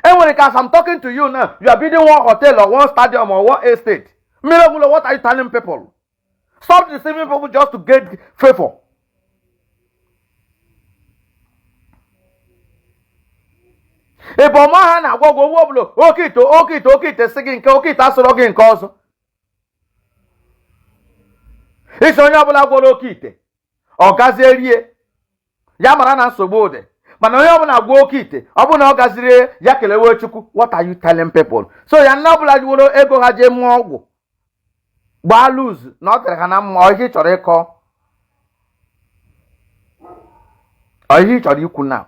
Enwere ka as I'm talking to you now, you are building one hotel or one stadium or one estate. Mmiri Enwilo, what are you telling people? Stop deceiving people just to get favor. Ịbọm ha na-agwa ọgwụ owu ọbụla, oke ite, oke ite, oke ite, sị gị nke oke ite asụrụ gị nke ọzọ. Isi onye ọbụla gwọrọ oke ite, ọ gazie rie ya, mara na nsogbu dị. Mana onye ọbụla gwuo oke ite, ọ bụrụ na ọ gaziri ya, kelewe Chukwu. What are you telling people? So ya nne ọbụla jiworo ego ha jee mụọ ọgwụ gbaa lose na ọ dịrị ha na mma. Ọ ihe ị chọrọ ịkọ? Ọ ihe ị chọrọ ikwu na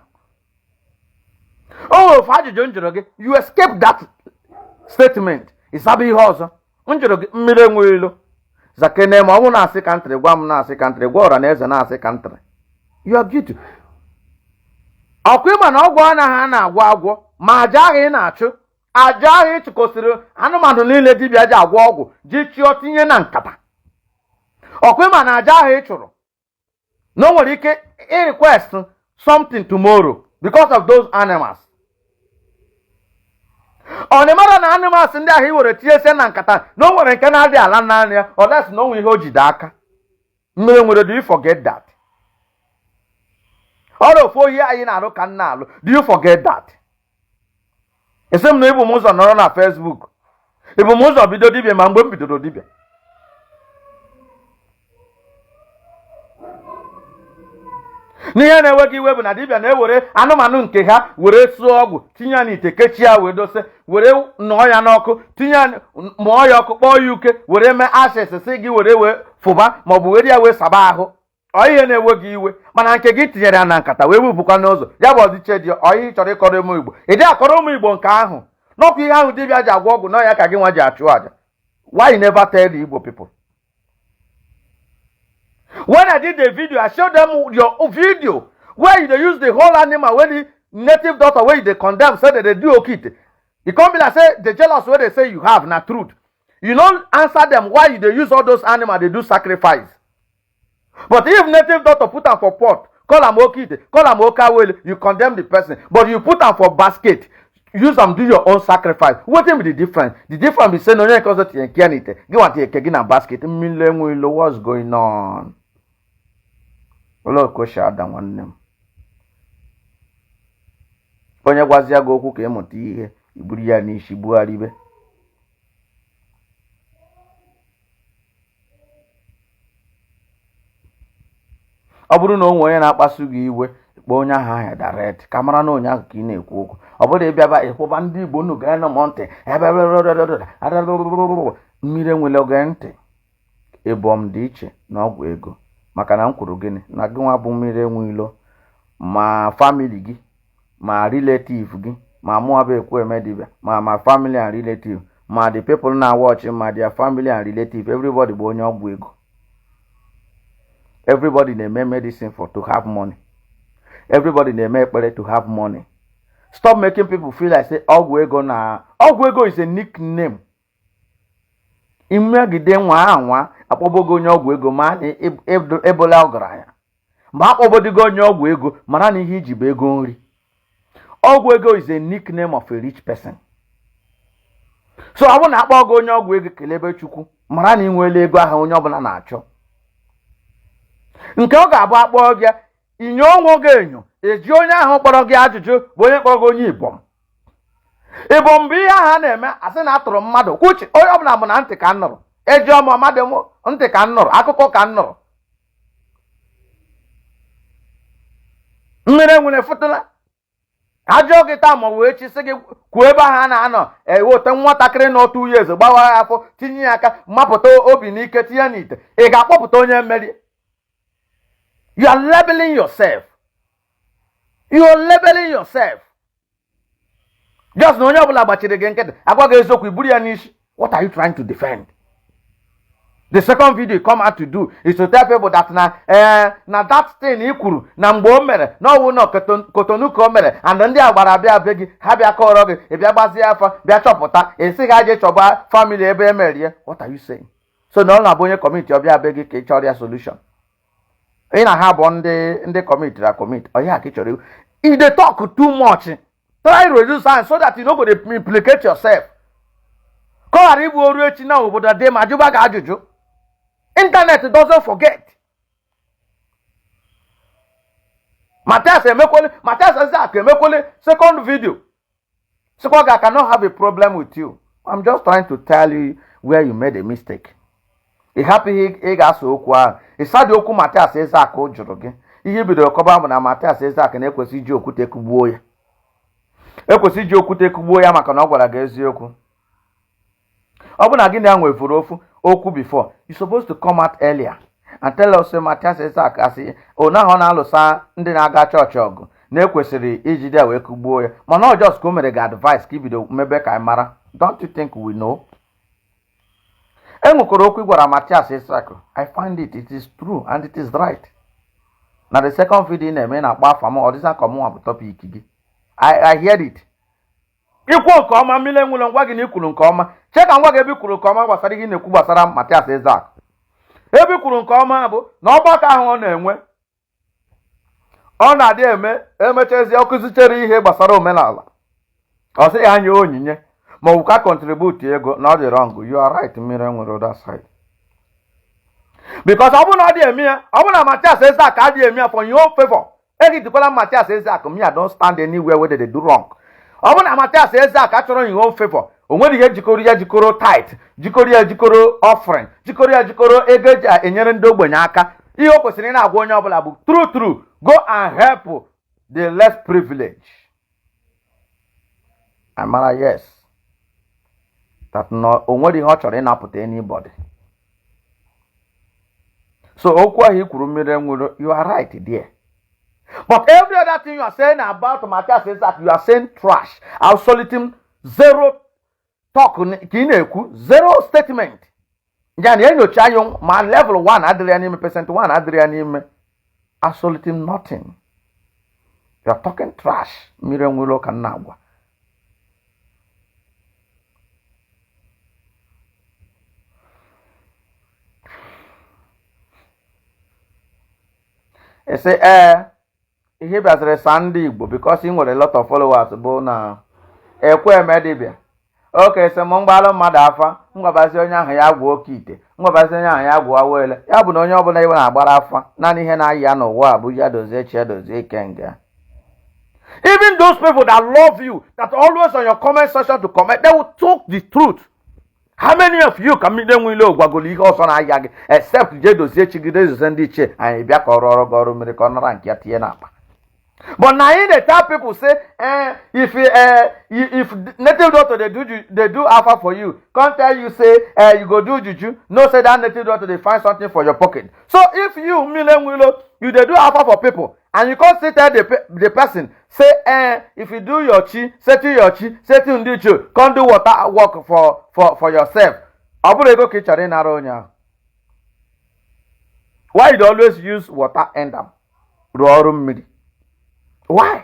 o nwere ofu ajụjụ m jụrụ gị, you escape that statement, ịsaba ihe ọzọ m jụrụ gị. Mmiri enweghị ilo, zakene. Ma ọ bụ na-asị country, gwa m na-asị country, gwa ọra na eze na-asị country. You are guilty. Ọkwa ịma na ọgwụ anaghị a na-agwọ agwọ, ma aja ahụ ị na-achụ, aja ahụ ị chụkọsịrị anụmanụ niile dibịa ji agwọ ọgwụ ji chụọ tinye na nkata, ọkwa ịma na aja ahụ ị chụrụ na o nwere ike ị request something tomorrow because of those animals. Ọ na mara na animals ndị ahụ ị were tinyesie na nkata na o nwere nke na-adị ala naanị ya unless na o nwere ihe o jide aka. Mmiri nwere, do you forget that? Ọrụ ofu ohi anyị na-arụ ka m na-alụ. Do you forget that? Esi m na ibu m ụzọ nọrọ na Facebook, ibu m ụzọ bido dibịa, ma mgbe m bidoro dibịa n'ihe na-ewe gị iwe bụ na dibịa na-ewere anụmanụ nke ha were sụọ ọgwụ, tinye ya n'ite, kechie ya, wee dose, were nọọ ya n'ọkụ, tinye ya, mụọ ya ọkụ, kpọọ ya uke, were mee ashes, si gị were wee fụba maọbụ were ya wee saba ahụ. Ọ ihe na-ewe gị iwe, mana nke gị tinyere ya na nkata wee wepụkwa n'ụzọ ya bụ ọdịche dị. Ọ ihe ị chọrọ ịkọrọ ụmụ Igbo? Ị dị akọrọ ụmụ Igbo nke ahụ n'ọkwa ihe ahụ dibịa ji agwọ ọgwụ n'ọya ka gị nwa ji achụ àjà. Why you never tell the Igbo people? When I did the video, I showed them your video where you dey use the whole animal wey the native doctor wey you dey condemn say dem dey do okite. E come be like say the jealous wey dey say you have na truth. You no answer them why you dey use all those animal dey do sacrifice. But if native doctor put am for pot, call am okite, call am okawele, you condemn the person. But you put am for basket, Use am do your own sacrifice. Wetin be the difference? The difference be say na onye nke ọzọ tinye nke ya n'ite, gị nwa tinye nke gị na basket. Mmiri enwe ilo, what's going on? Olee ka o si ada nwanne m? Onye gwazia gị okwu ka ịmụta ihe, iburu ya n'isi bugharịbe. Ọ bụrụ na o nwee onye na-akpasu gị iwe, kpọọ onye ahụ aha direct ka mara na onye ahụ ka ị na-ekwu okwu. Ọ bụrụ ịbịaba ịkwụba ndị Igbo unu geenụ m ntị, ebe mmiri enwele oge ntị. Ịbọm dị iche na ọgwụ ego, maka na m kwuru gịnị na gị nwa bụ mmiri enwe ilo, ma family gị, ma relative gị, ma mụọ bụ Ekwueme dibịa, ma family and relative, ma the people na watch, ma their family and relative, everybody bụ onye ọgwụ ego. Everybody na-eme medicine for to have money. Everybody na-eme ekpere to have money. Stop making people feel like say ọgwụ ego na ọgwụ ego is a nickname. Imegide nwa anwa akpọbogo onye ọgwụ ego, ma na ebola ọgaranya, ma akpọbodigo onye ọgwụ ego, mara na ihe iji bụ ego nri. Ọgwụ ego is a nickname of a rich person. So ọ bụrụ na akpọ gị onye ọgwụ ego, kelebe Chukwu, mara na ị nweela ego ahụ onye ọbụla na-achọ. Nke ọ ga-abụ akpọ gị inyo onwe gị enyo, eji onye ahụ kpọrọ gị ajụjụ bụ onye kpọrọ gị onye ibom. Ibom bụ ihe ahụ a na-eme asị na atụrụ mmadụ kwuchi onye ọbụla bụ na ntị ka m nụrụ, eji ọma mmadụ m ntị ka m nụrụ, akụkọ ka m nụrụ. Mmiri enwere fụtụla ajụọ gị taa ma ọ bụ echi, sị gị kwuo ebe ahụ a na-anọ eweta nwatakịrị nọ 2 years, gbawa ya afọ, tinye ya aka, mapụta obi n'ike, tinye n'ite, ị ga-akpọpụta onye mmeri? You are labeling yourself. You are labeling yourself. Just na onye ọbụla gbachiri gị nkịtị, agwa gị eziokwu, iburu ya n'isi. What are you trying to defend? The second video you come out to do is to tell people that na na that thing i kwuru na mgbe o mere na ọwụ na Kotonu ka o mere, and ndị a gbara bịa be gị, ha bịa kọrọ gị, ị bịa gbazie afa, bịa chọpụta, ị sị ha je chọba family ebe e merie. What are you saying? So na ọ na-abụ onye commit ọbịa be gị ka ị chọrọ ya solution, ị na ha bụ ndị commit na commit ọ ya ka ị chọrọ. You dey talk too much. Try reduce am so that you no go dey implicate yourself, ka ọ ghara ịbụ oru echi na obodo dị ma jụba gị ajụjụ. Internet doesn't forget. Matthias emekwele, Matthias Ezeaku emekwele second video, sịkwa gị, "I cannot have a problem with you. I'm just trying to tell you where you made a mistake." Ị hapụ ihe ị ga-asa okwu ahụ, ịsadị okwu Matthias Ezeaku jụrụ gị. Ihe bidoro kọba bụ na Matthias Ezeaku na-ekwesị iji okwute kụgbuo ya, ekwesị iji okwute kụgbuo ya, maka na ọ gwara gị eziokwu. Ọ bụ na gị na ya nwefuru ofu okwu before, you supposed to come out earlier and tell us say Matthias Ezeaku asị one ahụ ọ na-alụsa ndị na-aga chọọchị ọgụ na-ekwesịrị ijide ya wee kụgbuo ya, mana ọ just ka o mere gị advice ka ibido mebe ka anyị mara. Don't you think we know? E nwekwara okwu ị gwara Matthias Ezeaku. I find it is true and it is right. Na the second video ị na-eme, ị na-akpọ afa m, ọ dịza ka ọmụnwa bụ topic gị. I hear it. Ikwu nke ọma, mmiri enwere ngwa gị na ikwuru nke ọma. Chee ka ngwa gị ebe i kwuru nke ọma gbasara ihe ị na-ekwu gbasara Matthias Ezeaku. Ebe i kwuru nke ọma bụ na ọgbakọ ahụ ọ na-enwe, ọ na-adị eme emechazie, ọ kụzichere ihe gbasara omenala, ọ sị ya nye onyinye ma ọ bụ ka contribute ego, na ọ dị wrong. You are right, mmiri enwere other side, because ọ bụrụ na ọ dị eme ya, ọ bụrụ na Matthias Ezeaku adịghị eme ya for your own favor, egidikwala Matthias Ezeaku. Me, I don't stand anywhere where they do wrong. Ọ bụrụ na Matthias Ezeaku achọrọ your own favor, o nwere ihe jikọrọ ya, jikọrọ tithe, jikọrọ ya, jikọrọ offering, jikọrọ ya, jikọrọ ego eji enyere ndị ogbenye aka. Ihe o kwesịrị ị na-agwa onye ọbụla bụ true true, go and help the less privileged. Amara, yes, that no, o nwere ihe ọ chọrọ ịnapụta anybody. So okwu ahụ i kwuru, mmiri nwere, you are right there. But every other thing you are saying about Matthias Ezeaku, you are saying trash, absolute zero talk ka ị na-ekwu, zero statement ya na enyocha anyị, ma level 1 adịrị ya n'ime, percent 1 adịrị ya n'ime, absolutely nothing. You are talking trash. Mmiri nwere ka nna agwa. Ese ee, ihe bịaziri saa ndị Igbo because ị nwere lot of followers bụ na Ekwueme dibịa oke sị m mgbalụ mmadụ afa, ngwabazi onye ahụ ya gwuo oke ite, ngwabazi onye ahụ ya gwuo awele. Ya bụ na onye ọbụla iwe na-agbara afa, naanị ihe na-ayị ya n'ụwa a bụ ya dozie chi ya, dozie ikenga. Even those people that love you, that always on your comment section to comment, they will talk the truth. How many of you ka mmiri enweile gwagolo ihe ọzọ na-aya gị except jee dozie chi gị, dozie ndị ichie anyị, bịa ka ọrụ ọrụ gị ọrụ mmiri, ka ọ nara nke ya tinye n'akpa? But na him dey tell people say, if native doctor dey do dey do afa for you, come tell you say you go do juju, know say that native doctor dey find something for your pocket. So if you, mmiri enwilo, you dey do afa for people and you come still tell the person say, if you do your chi, settle your chi, settle ndị ichie, come do water work for yourself, ọ bụrụ ego ka ị chọrọ ịnara onye ahụ, why you dey always use water end am rụọ ọrụ mmiri? Why?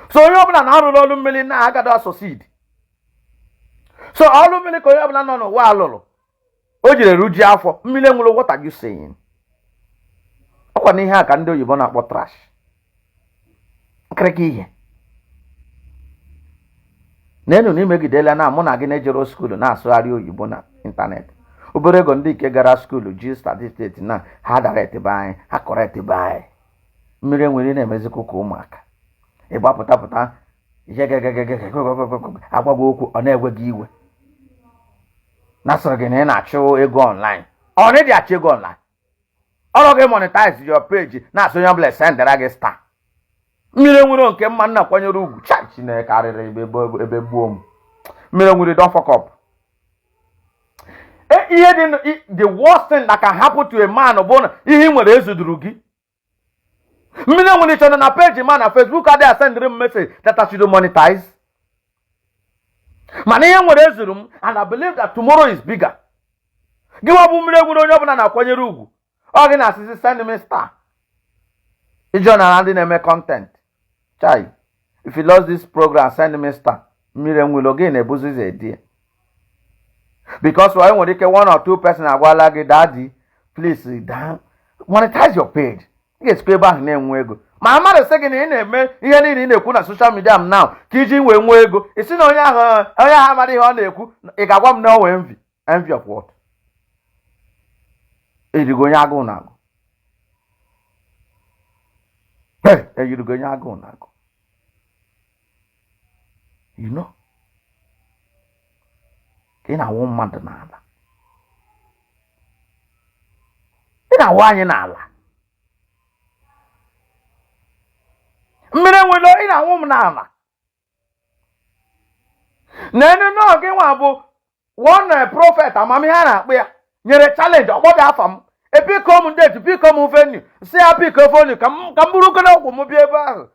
So onye ọbụla na-arụrụ ọrụ mmiri na-agado succeed. So ọrụ mmiri ka onye ọbụla nọ n'ụwa alụrụ o jiri eruji afọ. Mmiri enwere, what are you saying? Ọkwa na ihe a ka ndị oyibo na-akpọ trash, nkịrịka ihe n'enu na imegidela na mụ na gị na-ejero school na-asụgharị oyibo na ịntanetị. Obere ego ndị nke gara school ji certificate na ha direct be anyị, ha correct be anyị. Mmiri enwere na-emezikwa ka ụmụaka ịgbapụta pụta ihe gegegege agwaghị okwu, ọ na-ewe gị iwe na sịrị gị na ị na-achụ ego online. Ọ na ịdị achụ ego online, ọrụ gị monetize your page, na-asị onye ọbụla sendara gị star. Mmiri nwere nke mma nna kwanyere ugwu cha Chineke arịrị ebe gbuo m. Mmiri nwere, don fuck up. Ihe dị, the worst thing that can happen to a man bụ na ihe ị nwere ezuduru gị. Mmiri nwere chọrọ na page ma na Facebook adịghị asendịrị m message that I should monetize, mana ihe nwere ezuru m, and I believe that tomorrow is bigger. Gị nwa bụ mmiri nwere onye ọbụla na-akwanyere ugwu, ọ gị na-asịsị send me star ịjọ na ndị na-eme content chai, if you lost this program, send me star. Mmiri enwere gị na-ebuzizi edie because e nwere ike one or two person agwala gị, "Daddy, please down monetize your page." Ị ga-esikwa ebe ahụ na-enwe ego, ma mmadụ sị gị na ị na-eme ihe niile ị na-ekwu na social media m now ka iji wee nwee ego, ị sị na onye ahụ amara ihe ọ na-ekwu. Ị ga-agwa m na o nwee envy? Envy of what? Eyirigo onye agụụ na-agụ. Hey, eyirigo onye agụụ na-agụ. You know ka ị na-awụ mmadụ n'ala, ị na-awụ anyị n'ala. Mmiri enwelo, ị na-awụ m n'ala na enu nọọ. Gị nwa bụ one prophet amamihe a na-akpụ ya nyere challenge, ọkpọdụ afa m, epiko m date, piko m venue, si ya piko venue ka m buru okene ọgwụ m bịa ebe ahụ,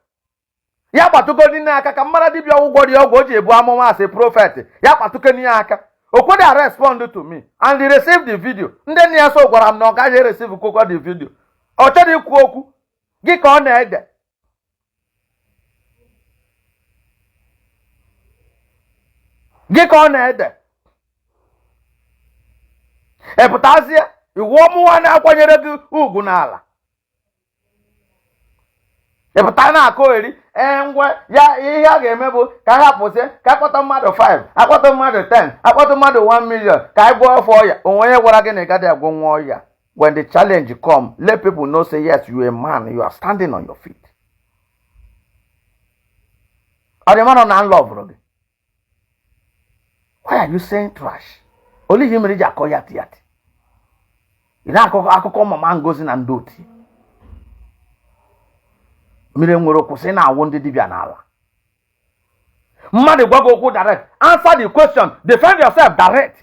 ya kpatụgodi n'aka ka m mara dibịa ọgwụgwọ dị ọgwụ o ji ebu amụma asị prophet, ya kpatụkeni ya aka. O kwedị respond to me and he received the video. Ndị nne ya so gwara m na ọ gaghị receive kwokwa the video. Ọ chọrọ ikwu okwu gị ka ọ na-ede. Gị ka ọ na-ede, epụtazie iwu ọmụwa na-akwanyere gị ugwu n'ala, ịpụta na-akụ eri. Ee, ngwa ya, ihe a ga-eme bụ ka a hapụzie ka akpọta mmadụ 5, akpọta mmadụ 10, akpọta mmadụ 1 million ka anyị gwọọ ọfọ ọya. Onwe onye gwara gị na ị gaghị agwọ nwa ọya? When the challenge come, let people know say yes, you a man, you are standing on your feet. Ọ dị mmadụ na nlọvụrụ gị. Why are you saying trash? Olee ihe mere iji akọ yati yati? Ị na-akọ akụkọ mama Ngozi na ndị otu mmiri nwere. Kwụsị na-awụ ndị dibịa n'ala. Mmadụ gwa gị okwu direct, answer the question, defend yourself direct.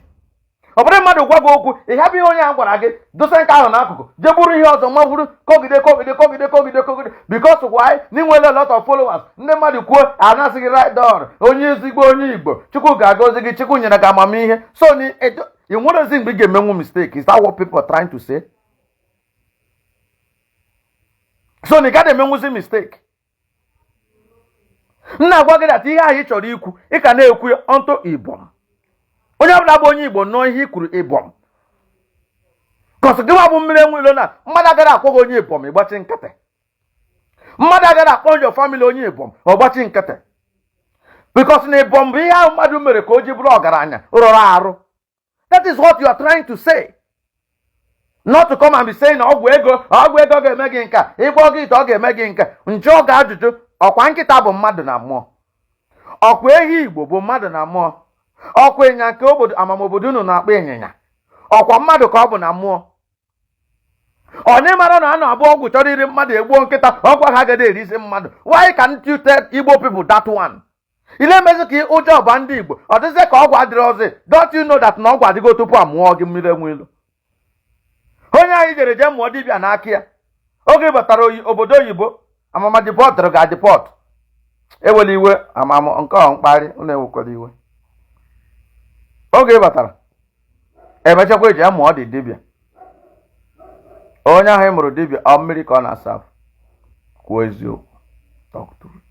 Ọ bụrụ mmadụ gwa gị okwu, ị hapụ ihe onye ahụ gwara gị, dosa nke ahụ n'akụkụ, jee buru ihe ọzọ ma buru kogide kogide kogide kogide kogide. Because why? Na nwere a lot of followers. Ndị mmadụ kwuo, anasị gị right down, onye ezigbo onye Igbo, Chukwu ga-agọzi gị, Chukwu nyere gị amamihe. So na ị nwerezi mgbe ị ga-emenwu mistake. Is that what people are trying to say? So na ị gaghị emenwuzi mistake. M na-agwa gị that ihe ahụ ị chọrọ ikwu, ị ka na-ekwu ya ọntụ ibom. Onye ọbụla bụ onye Igbo nọọ ihe i kwuru ibom kọsị gị nwa bụ mmiri enwe na mmadụ agaghị akpọ gị onye ibom, ịgbachi nkịtị. Mmadụ agaghị akpọ your family onye ibom, ọgbachi nkịtị. Because na ịbọ mbụ ihe ahụ mmadụ mere ka o ji bụrụ ọgaranya rụrụ arụ. That is what you are trying to say. Not to come and be saying na ọgwụ ego, ọgwụ ego ga-eme gị nka, ịgwọ gị ite ọ ga-eme gị nka. Njụọ gị ajụjụ, ọkwa nkịta bụ mmadụ na mmụọ, ọkwa ehi Igbo bụ mmadụ na mmụọ, ọkwa ịnya nke obodo amamobodo unu na-akpọ ịnyịnya, ọkwa mmadụ ka ọ bụ na mmụọ? Onye mara na a na-abụ ọgwụ chọrọ iri mmadụ egbuo nkịta, ọgwa ha agaghị erisi mmadụ. Why can't you tell Igbo people that one? Ile emezi ka ụjọ ọba ndị Igbo, ọ dịzie ka ọgwụ adịrị ọzọ. Don't you know that na ọgwụ adịgo tupu a mụọ gị? Mmiri enwe ilu, onye anyị jere jee mụọ dibịa n'aka ya oge batara obodo oyibo, amama deportụrụ ga deport. Ewela iwe, amam nke ọ mkparị unu, ewekwala iwe. Oge ị batara, emechakwa eji mụọ dị dibịa. Onye ahụ ị mụrụ dibịa, ọ mmiri ka ọ na-asa? Kwuo eziokwu, talk truth.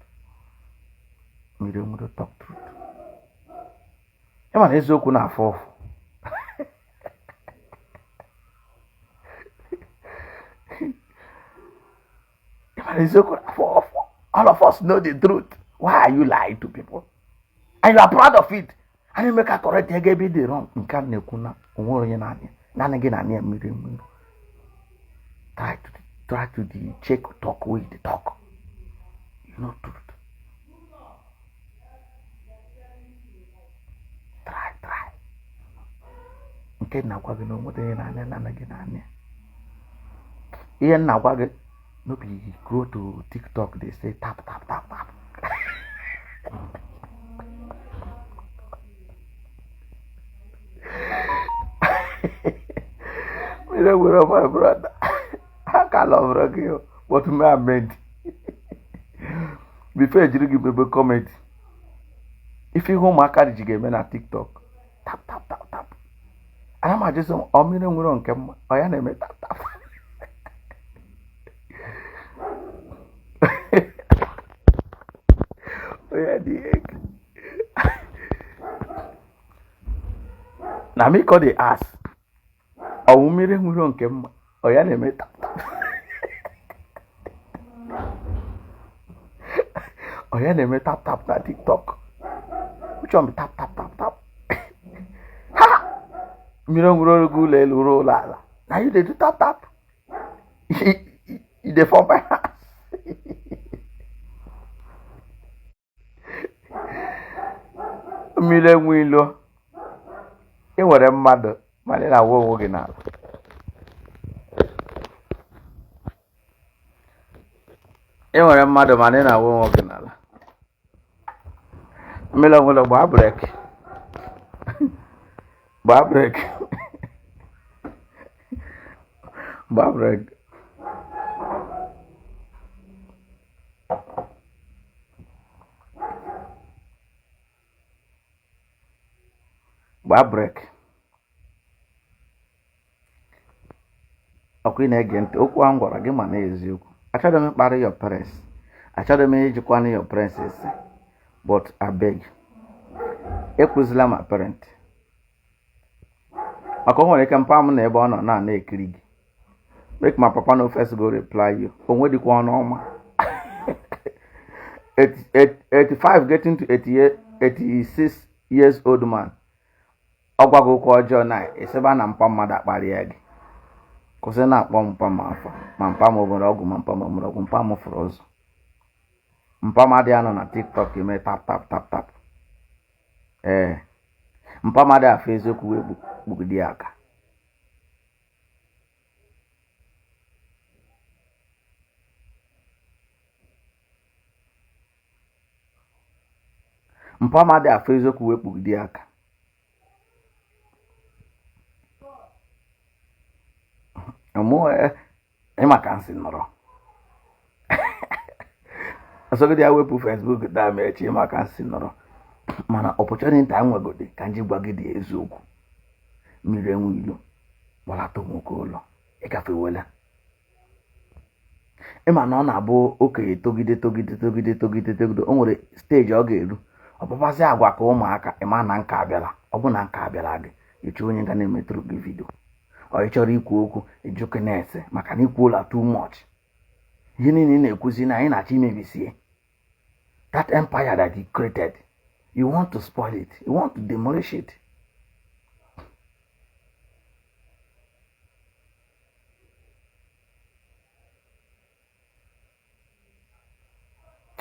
Mmiri nwere, talk truth. Ịma na eziokwu na-afụ ụfụ. Ịma na eziokwu na-afụ ụfụ. All of us know the truth. Why are you lying to people and you are proud of it? Anyị eme ka correct ego ebe ị dị wrong. Nke a na-ekwu na onwere onye naanị naanị gị na ya. Mmiri mmiri, try to the check talk wey you dey talk. You know truth. Try, try. Nke na-agwa gị na onwere onye naanị naanị gị naanị ya. Ihe m na-agwa gị, no be go to TikTok dey say tap tap tap tap. Mmiri nwere, my brother, aka lọbụrụ gị o, but me amend before ejiri gị mebe comedy. Ife ihe ụmụaka ji ga-eme na TikTok, tap tap tap tap. Ana m ajụsị, ọ mmiri nwere nke mma, ọ ya na-eme tap tap? Onye dị egwu na me call dey ask, ọwụ mmiri nwere nke mma, ọ ya na-eme tap tap? Ọ ya na-eme tap tap na TikTok? Which one be tap tap tap tap? Ha, mmiri nwere ogo ụlọ elu ruo ụlọ ala na you dey do tap tap. You dey for my house. Mmiri enwe ilo, ị nwere mmadụ, mana ị na-awụ onwe gị n'ala. Ị nwere mmadụ, mana ị na-awụ onwe gị n'ala. Mmiri onwere, gbaa break, gbaa break, gbaa break, gbaa break. Ọkwa ị na-ege ntị okwu ahụ m gwara gị, ma na eziokwu. Achọghị m ịkparị your parents, achọghị m ijikwana your parents ese, but abeg, ekwuzila ma parent, maka o nwere ike mpa m na ebe ọ nọ na na-ekiri gị. Make my papa no first go reply you. O nwedịkwa ọnụ ọma. 85 getting to 88, 86 years old man, ọ gwa gị okwu ọjọọ na esebe na mpa mmadụ akparịa gị. Kwụsị na-akpọ mpa m afa. Ma mpa m nwere ọgwụ, ma mpa m nwere ọgwụ, mpa m fụrụ ụzọ. Mpa m adịghị anọ na TikTok eme tap tap tap tap. Ee, mpa m adịghị afụ eziokwu wee kpugide ya aka. Mpa m adịghị afụ eziokwu wee kpugide ya aka. Mụ ịma ka nsị nọrọ ọsọgide ya wepụ Facebook daa m echi, ịma ka nsị nọrọ. Mana opportunity a nwegodi ka nji gwa gị dị eziokwu. Mmiri enwe ilo, gbalata nwoke ụlọ, ịgafewela. Ịma na ọ na-abụ okenye togide togide togide togide togide, o nwere stage ọ ga-eru, ọpapasị agwa ka ụmụaka. Ịma na nka abịala. Ọ bụ na nka abịala gị, ịchọ onye ga na-emetụrụ gị video. Ọ ị chọrọ ikwu okwu, ịjụke na-ese, maka na ikwuola too much. Ihe niile ị na-ekwuzi na anyị na-achọ imebisie that empire that he created. You want to spoil it. You want to demolish it.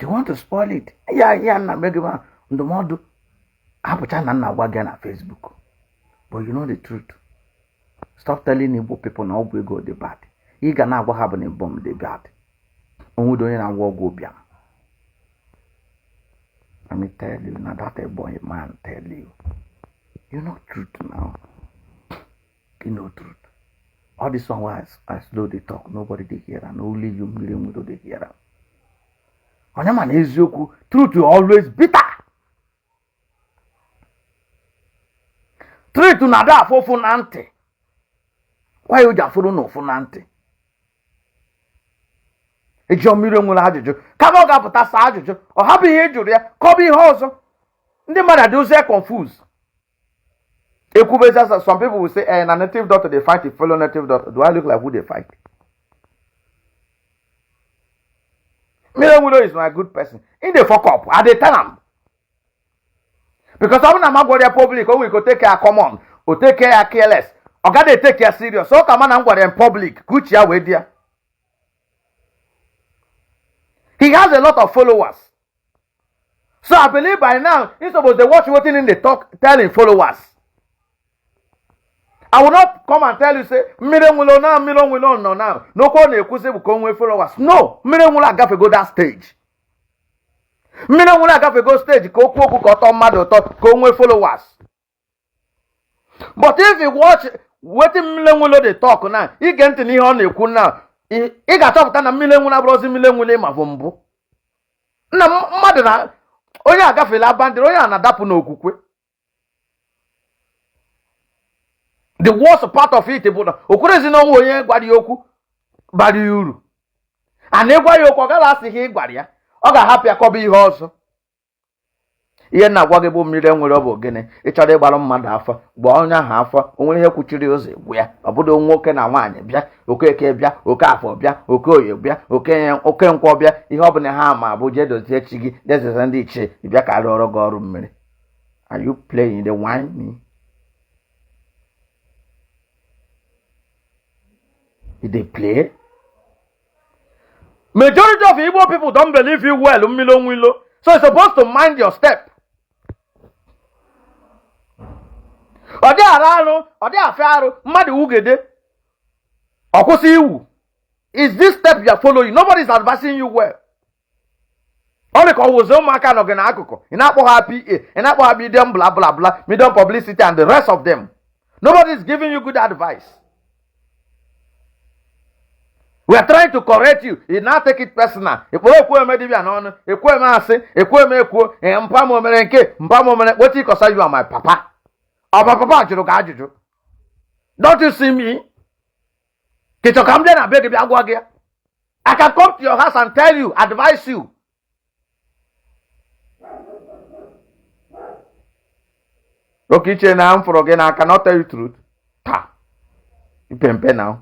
You want to spoil it. Ya na megị ma ndụmọdụ hapụcha na nna gwa gị na Facebook. But you know the truth. Stop telling Igbo people na ọgwụ ego dị bad. Ị ga na-agwa ha bụ na Ibom dị bad. Onwere onye na-agwọ ọgwụ ụbịam. Let me tell you, now that Ebonyi man tell you. You know truth now. You know truth. All this one why I slow dey talk, nobody dey hear am. Only you mmiri nwere dey hear am. Onye ma na eziokwu, truth will always bitter. Truth na-ada afụ ụfụ na ntị. Why o ji afụrụ na ụfụ na ntị? Ejụọ mmiri nwere ajụjụ kama ọ ga-apụta saa ajụjụ, ọ hapụ ihe ị jụrụ ya kọba ihe ọzọ. Ndị mmadụ adịzie confused. Ekwubezi, some people will say, eh, na native doctor dey fight a fellow native doctor. Do I look like who dey fight? Mmiri Enwilo is my good person. He dey fuck up. I dey tell am. Because ọ bụrụ na m agwara ya public, o nwere ike o take ya common, o take ya careless. Ọ gaghị take ya serious. Ọ ka ma na m gwara ya in public ka uche ya wee dị ya. He has a lot of followers. So I believe by now, he suppose dey watch wetin him dey talk, tell him followers. I will not come and tell you say mmiri enwilo na mmiri enwilo nọ now. N'okwu ọ na-ekwuzi bụ ka o nwee followers. No, mmiri enwilo agafego that stage. Mmiri enwilo agafego stage ka o kwuo okwu ka ọ tọọ mmadụ ụtọ ka o nwee followers. But if you watch wetin mmiri enwilo dey talk now, ige ntị n'ihe ọ na-ekwu now, ị ga-achọpụta na mmiri enwilo abụrụzi mmiri enwilo ịma bụ mbụ. Nna mmadụ na onye agafela boundary, onye a na-adapụ n'okwukwe. The worst part of it bụ na o kwerezi na ọnwa onye gwara ya okwu bara ya uru. A na-ịgwa ya okwu, ọ gaghị asị ihe ị gwara ya, ọ ga-ahapụ ya kọba ihe ọzọ. Ihe na-agwa gị bụ mmiri enwere ọ bụ gịnị? Ị chọrọ ịgbara mmadụ afọ, gbaa onye ahụ afọ. O nwere ihe kwuchiri ụzọ, egwu ya. Ọ bụrụ nwoke na nwaanyị bịa, Okeke bịa, Okafọ bịa, Okoye bịa, Okenkwọ bịa, ihe ọ bụla ha ma bụ jee dozie chi gị, dezeze ndị ichie bịa ka arụọrọ gị ọrụ mmiri. Are you playing the wine me? You dey play? Majority of Igbo people don't believe you well, mmiri onwilo. So you're supposed to mind your step. Ọ dị ara arụ, ọ dị afịa arụ, mmadụ wugede, ọ kwụsị iwu. Is this step you are following? Nobody is advising you well. Ọ dị ka ọ wụzi ụmụaka nọ gị n'akụkụ, ị na-akpọ ha PA, ị na-akpọ ha medium bla bla bla, medium publicity and the rest of them. Nobody is giving you good advice. We are trying to correct you. You now take it personal. Ekwo ekwo eme dibịa n'ọnụ, ekwo eme asị, ekwo eme ekwuo, mpa m omere nke, mpa m omere, wetin concern you and my papa? Ọ bụ papa jụrụ gị ajụjụ. Don't you see me? Ka ị chọ ka m bịa na be gị bịa gwa gị ya? I can come to your house and tell you, advise you. Oke iche na m fụrụ gị n'aka, not tell you truth. Taa, ipempe now.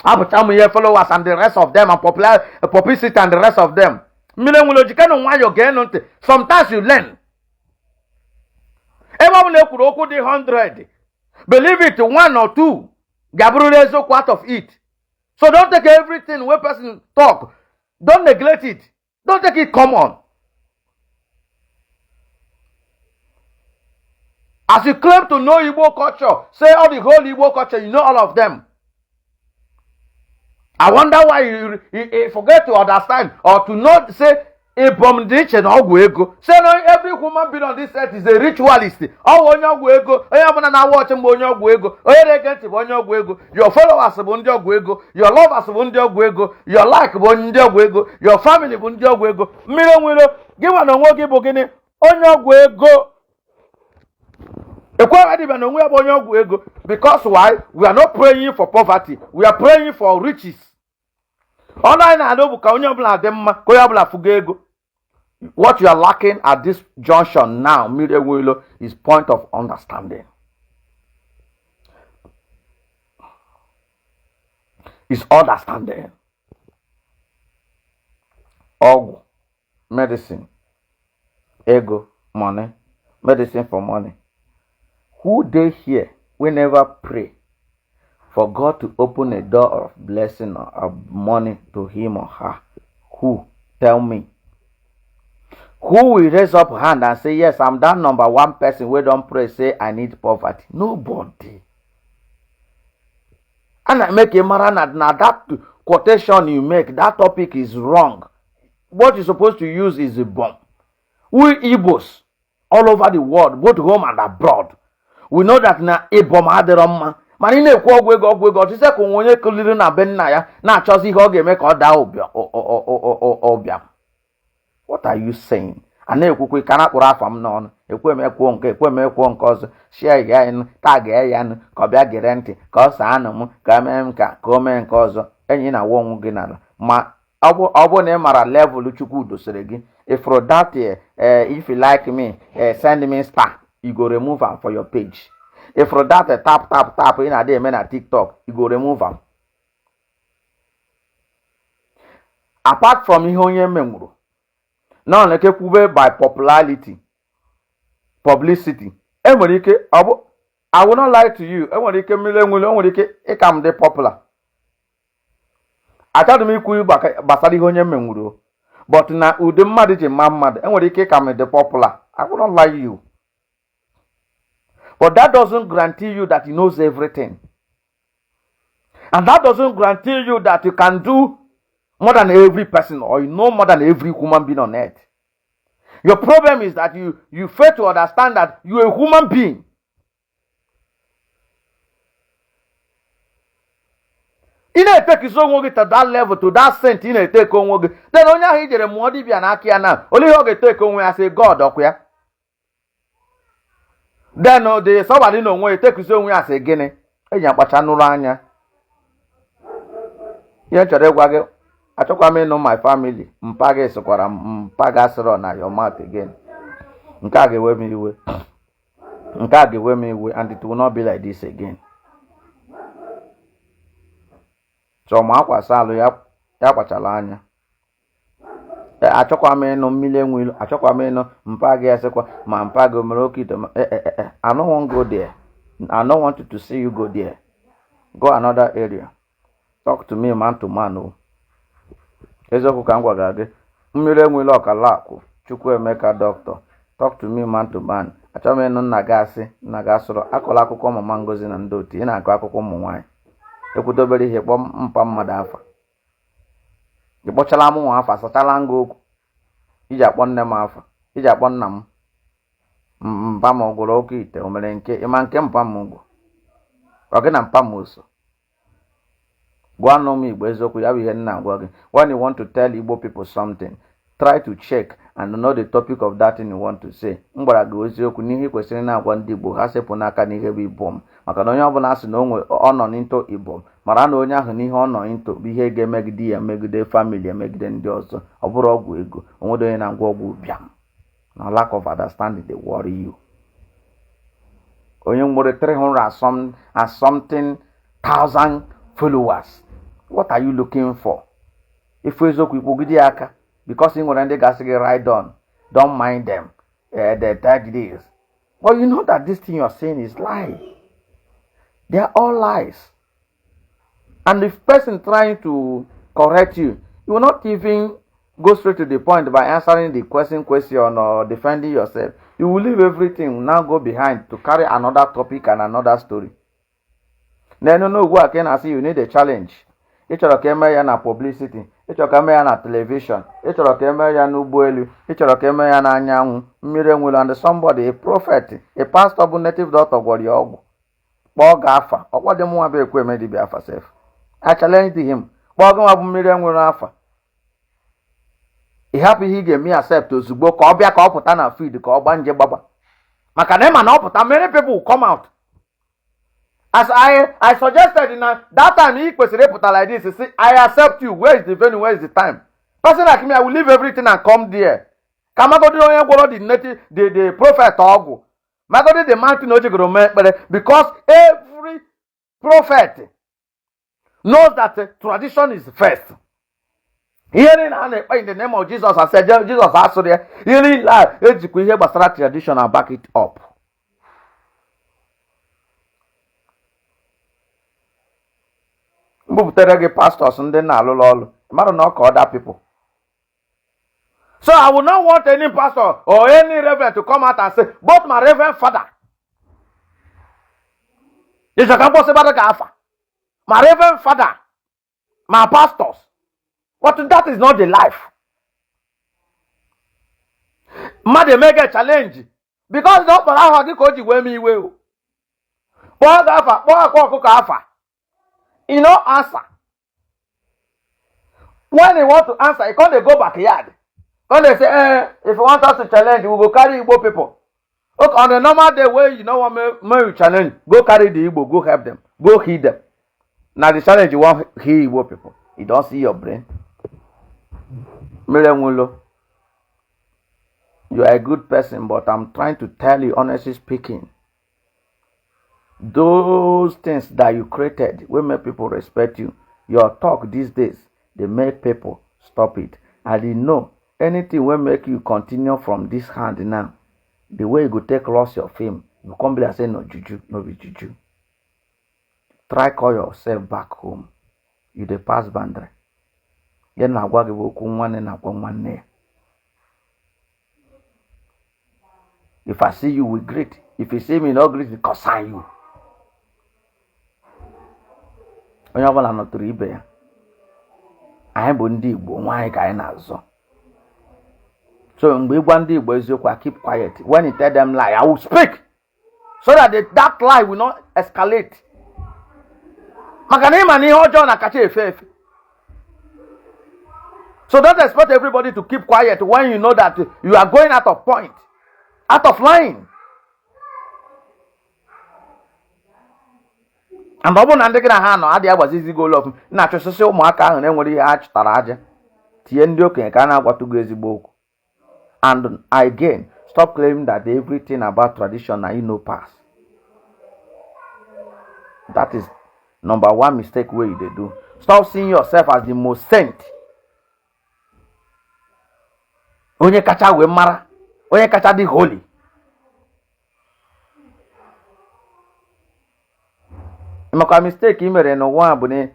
Abụcha m ihe followers and the rest of them and popular publicity and the rest of them. Mmiri enwere ojike na nwayọọ geenụ ntị. Sometimes you learn. Ebe ọ bụla ekwuru okwu dị 100, believe it, one or two ga-abụrịrị eziokwu out of it. So don't take everything wey person talk. Don't neglect it. Don't take it common. As you claim to know Igbo culture, say all the whole Igbo culture, you know all of them. I wonder why you forget to understand or to know, say, Ibom dị iche na ọgwụ ego. Say no, every human being on this earth is a ritualist. Ọ bụ onye ọgwụ ego, onye ọbụla na-awa ọchị mgbe onye ọgwụ ego, onye na-ege ntị bụ onye ọgwụ ego, your followers bụ ndị ọgwụ ego, your lovers bụ ndị ọgwụ ego, your like bụ ndị ọgwụ ego, your family bụ ndị ọgwụ ego. Mmiri onwere gị nwa na onwe gị bụ gịnị? Onye ọgwụ ego. Ekwere dibịa na onwe ya bụ onye ọgwụ ego. Because why? We are not praying for poverty, we are praying for riches. Ọnụ anyị na-adụ bụ ka onye ọbụla dị mma, ka onye ọbụla fụgo ego. What you are lacking at this junction now, mmiri enwelo, is point of understanding, is understanding. Ọgwụ, medicine, ego, Money, medicine for money. Who dey here wey never pray for God to open a door of blessing or of money to him or her? Who? Tell me. Who will raise up hand and say, yes, I'm that number one person wey don pray say I need poverty? Nobody. And I make a mara na that quotation you make, that topic is wrong. What you're supposed to use is a bomb. We Igbos all over the world, both home and abroad, we know that na ịbọm adịrọ mma, mana ị na-ekwu ọgwụ ego, ọgwụ ego, ọchịchị ka onwe onye kuliri na be nna ya na-achọzi ihe ọ ga-eme ka ọ daa ụbịam. What are you saying? A na-ekwukwe ka na-akpụrụ afa m n'ọnụ, ekwe m ekwuo nke, ekwe m ekwuo nke ọzọ, share ya nụ, tag ya nụ, ka ọ bịa gere ntị, ka ọ saa anụ m, ka mee m ka o mee nke ọzọ. Enyi na-awụ onwe gị n'ala. Ma ọ bụ na ị mara level Chukwu dosere gị, if for that if you like me, send me star, you go remove am for your page. If for that tap tap tap ị na-adị eme na TikTok, you go remove am. Apart from ihe onye menwuru na ọ na-ekekwube by popularity, publicity, enwere ike ọ bụ, I will not lie to you, enwere ike mmiri enwere, enwere ike ịka m dị popular. Achọghị m ikwu gbasara ihe onye menwuru, but na ụdị mmadụ ji mma mmadụ, enwere ike ịka m dị popular. I will not lie you, but that doesn't guarantee you that he knows everything, and that doesn't guarantee you that you can do more than every person or you know more than every human being on earth. Your problem is that you fail to understand that you're a human being. Ị na-etekisi onwe gị to that level, to that saint ị na-eteke onwe gị, then onye ahụ i jere mụọ dibịa n'aka ya na olee ihe ọ ga-eteke onwe ya? Sị God ọkwa ya. Then the somebody na onwe ya etekisi onwe ya sị gịnị? Enyi akpacha nụrụ anya. Ihe m chọrọ ịgwa gị, achọkwa m ịnụ my family mpa gị sịkwara mpa gị asịrọ na your mouth again. Nke a ga-ewe m iwe, nke a ga-ewe m iwe, and it will not be like this again. Chọma akwasa alụ ya, ya kpachala anya. Achọkwa m ịnụ mmiri enwe ilu, achọkwa m ịnụ mpa gị asịkwa ma mpa gị o mere oke ite. I no wan go there. I no want to see you go there. Go another area. Talk to me man to man o. Eziokwu ka m gwara gị, mmiri enwe ilu ọkala akwụ Chukwuemeka doctor. Talk to me man to man. Achọghị m ịnụ nna gị asị, nna gị asụrụ. Akọla akụkọ mama Ngozi na ndị otu. Ị na-akọ akụkọ ụmụ nwaanyị. Ekwutobere ihe kpọọ mpa mmadụ afa. Ị kpọchala m nwa afa, sachala nga okwu. Iji akpọ nne m afa, iji akpọ nna m. Mpa m gwụrụ oke ite, o mere nke ịma nke mpa m gwụ. Ọ gị na mpa m so. Gwa nụ m Igbo eziokwu, ya bụ ihe nna agwa gị. When you want to tell Igbo people something, try to check and know the topic of that thing you want to say. M gwara gị eziokwu n'ihe ị kwesịrị na-agwa ndị Igbo, ha sepụ n'aka n'ihe bụ ibom, maka na onye ọbụla sị na ọ nọ n'into ibom, mara na onye ahụ n'ihe ọ nọ into bụ ihe ga-emegide ya, megide family, emegide ndị ọzọ. Ọ bụrụ ọgwụ ego, onwedo onye na-agwọ ọgwụ ụbịam. Na lack of understanding dey worry you. Onye nwere 300 and some and something thousand followers, what are you looking for? Ifu eziokwu ikwugide ya aka, because ị nwere ndị ga-asị gị ride on, don't mind them, they tag this. But you know that this thing you are saying is lie. They are all lies. And if person trying to correct you, you will not even go straight to the point by answering the question or defending yourself. You will leave everything, now go behind to carry another topic and another story. Then you know ugbu a ka ị na-asị you need a challenge. Ị chọrọ ka eme ya na publicity, ị chọrọ ka eme ya na television, ị chọrọ ka eme ya n'ụgbọelu, ị chọrọ ka eme ya n'anyanwụ, mmiri enwelu, and somebody, a prophet, a pastor bụ native doctor gwọrọ ya ọgwụ. Kpọọ gị afa, ọkpọ dị mụnwa bụ Ekwueme dibịa afa sef. I challenge him. Kpọọ gị nwa bụ mmiri enwere afa. Ị hapụ ihe ị ga-eme accept ozugbo ka ọ bịa, ka ọ pụta na feed, ka ọ gba nje gbagba. Maka na ịma na ọ pụta, many people will come out. As I suggested na that time ị kwesịrị ịpụta like this, say I accept you, where is the venue, where is the time? Person like me, I will leave everything and come there. Ka magodi onye gwọrọ the native, the prophet ọgwụ. Magodi the mountain o jegoro mee ekpere, because every prophet knows that tradition is first. Ihe niile a na-ekpe in the name of Jesus, asị Jizọs asụrụ ya. Ihe niile a ejikwa ihe gbasara tradition back it up. M buputere gị pastors ndị na-alụlụ ọlụ mmadụ na ọka other people. So I will not want any pastor or any reverend to come out and say, both my reverend father. Ịchọ ka mkpọsị ka afa. My reverend father, my pastors. But that is not the life. Mmadụ emege challenge because na ọ kpọrọ aha gị ka o ji wee mee iwe o. Kpọọ gị afa, kpọọ akwa ọkụkọ afa. You no answer. When he want to answer, he come dey go backyard. Come dey say, if you want us to challenge, we go carry Igbo people. Okay, on a normal day wey you no wan make you challenge, go carry the Igbo, go help them, go heal them. Na the challenge you wan heal Igbo people. You don see your brain. Mmiri, you are a good person, but I'm trying to tell you, honestly speaking, those things that you created wey make people respect you, your talk these days dey make people stop it. And you know anything wey make you continue from this hand now, the way you go take lost your fame, you come be like say no juju, no be juju. Try call yourself back home. You dey pass boundary. Ya na-agwa gị bụ okwu nwanne na-agwa nwanne ya. If I see you, we greet. If you see me, no greet, concern you. Onye ọbụla nọtụrụ ibe ya. Anyị bụ ndị Igbo, nwaanyị ka anyị na-azọ. So mgbe ịgwa ndị Igbo eziokwu, I keep quiet. When you tell them lie, I will speak so that that lie will not escalate. Maka na ịma na ihe ọjọọ na-akacha efe efe. So don't expect everybody to keep quiet when you know that you are going out of point, out of line. And ọ bụrụ na ndị gị na ha nọ adịghị agbazizi gị olu ọfụma, na-achụsịsị ụmụaka ahụ na-enwere ihe ha chụtara aja, tinye ndị okenye ka a na-agwatụ gị ezigbo okwu. And again, stop claiming that everything about tradition na you know pass. That is number one mistake wey you dey do. Stop seeing yourself as the most saint, onye kacha wee mara, onye kacha dị holy. Maka mistake ị mere n'ụwa a bụ na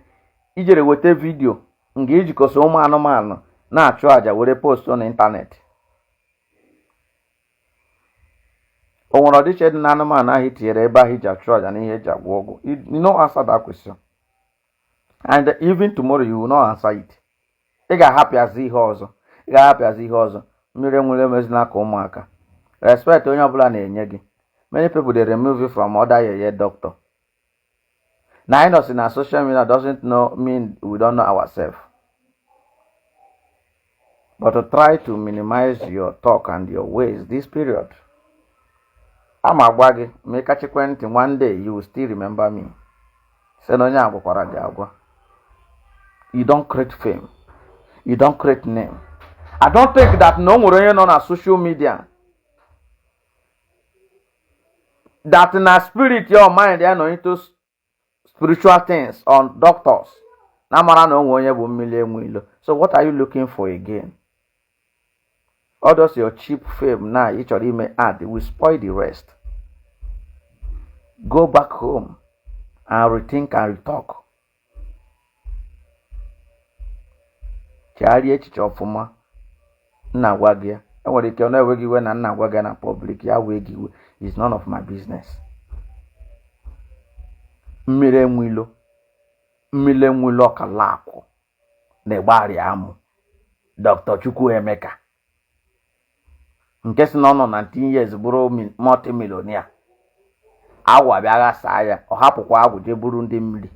ijere weta video nga ijikọsa ụmụ anụmanụ na-achụ àjà were post n'ịntanetị. O nwere ọdịiche dị na anụmanụ ahụ itinyere ebe ahụ iji achụ àjà na ihe eji agwọ ọgwụ? You no answer that question, and even tomorrow you will not answer it. Ị ga-ahapịazi ihe ọzọ, ị ga-ahapịazi ihe ọzọ. Mmiri enwere emezina ka ụmụaka. Respect onye ọbụla na-enye gị. Many people dey remove you from other yeye doctor. Na anyị nọsi na social media doesn't know mean we don't know ourselves, but to try to minimize your talk and your ways this period. Ama agwa gị ma ị kachikwe ntị, one day you will still remember me, sị na onye a gwakwara gị agwa. You don't create fame, you don't create name. I don't think that na o nwere onye nọ na social media that na spirit your mind ya nọ into spiritual things on doctors na mara na onwe onye bụ mmiri enwe ilo. So what are you looking for again? All those your cheap fame now ị chọrọ ime add will spoil the rest. Go back home and rethink and retalk. Chegharịa echiche ọfụma. Nna agwa gị ya, enwere ike ọ na-enweghị iwe na nna agwa gị na public, ya wee gị iwe is none of my business. Mmiri enwe ilo, mmiri enwe ilo, ọkala akwụ na-egbari amụ. Dr. Chukwuemeka nke si na ọ nọ na 19 years bụrụ multimillionaire, agwụ abịa ghasaa ya, ọ hapụkwa agwụ jee buru ndị mmiri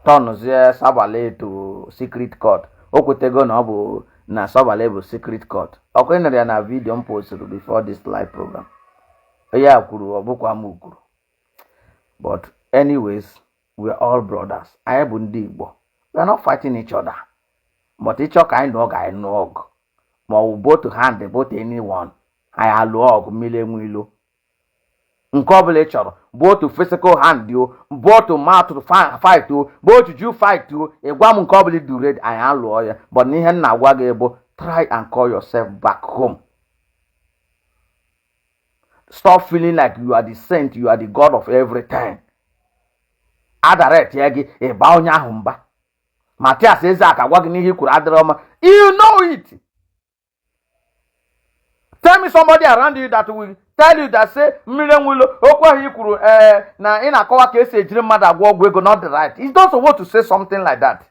tọnụzie Sabale to secret court. O kwetego na ọ bụ na Sabale bụ secret court. Ọkwa ịnụrụ ya na video m posturu before this live program. Onye a kwuru, ọ bụkwa m kwuru. But anyways, we are all brothers. Anyị bụ ndị Igbo. We are not fighting each other, but ịchọ ka anyị lụọ ọgụ, anyị lụọ ọgụ, ma ọ bụ both hand, both anyone, anyị alụọ ọgụ. Mmiri enwe ilo. Nke ọbụla ị chọrọ bụ otu physical hand o, bụ otu mouth fight o, bụ otu juju fight o, ị gwa m nke ọbụla ị dị ready, anyị alụọ ya. But n'ihe m na-agwa gị bụ try and call yourself back home. Stop feeling like you are the saint, you are the god of everything. A direct ya gị, ịba onye ahụ mba. Matias Ezeaku agwa gị n'ihe i kwuru adịrọ mma, you know it. Tell me somebody around you that will tell you that, say, Mmiri Enweilo, okwu ahụ i kwuru ee na ị na-akọwa ka esi ejiri mmadụ agwọ ọgwụ ego, not the right. You don't want to say something like that.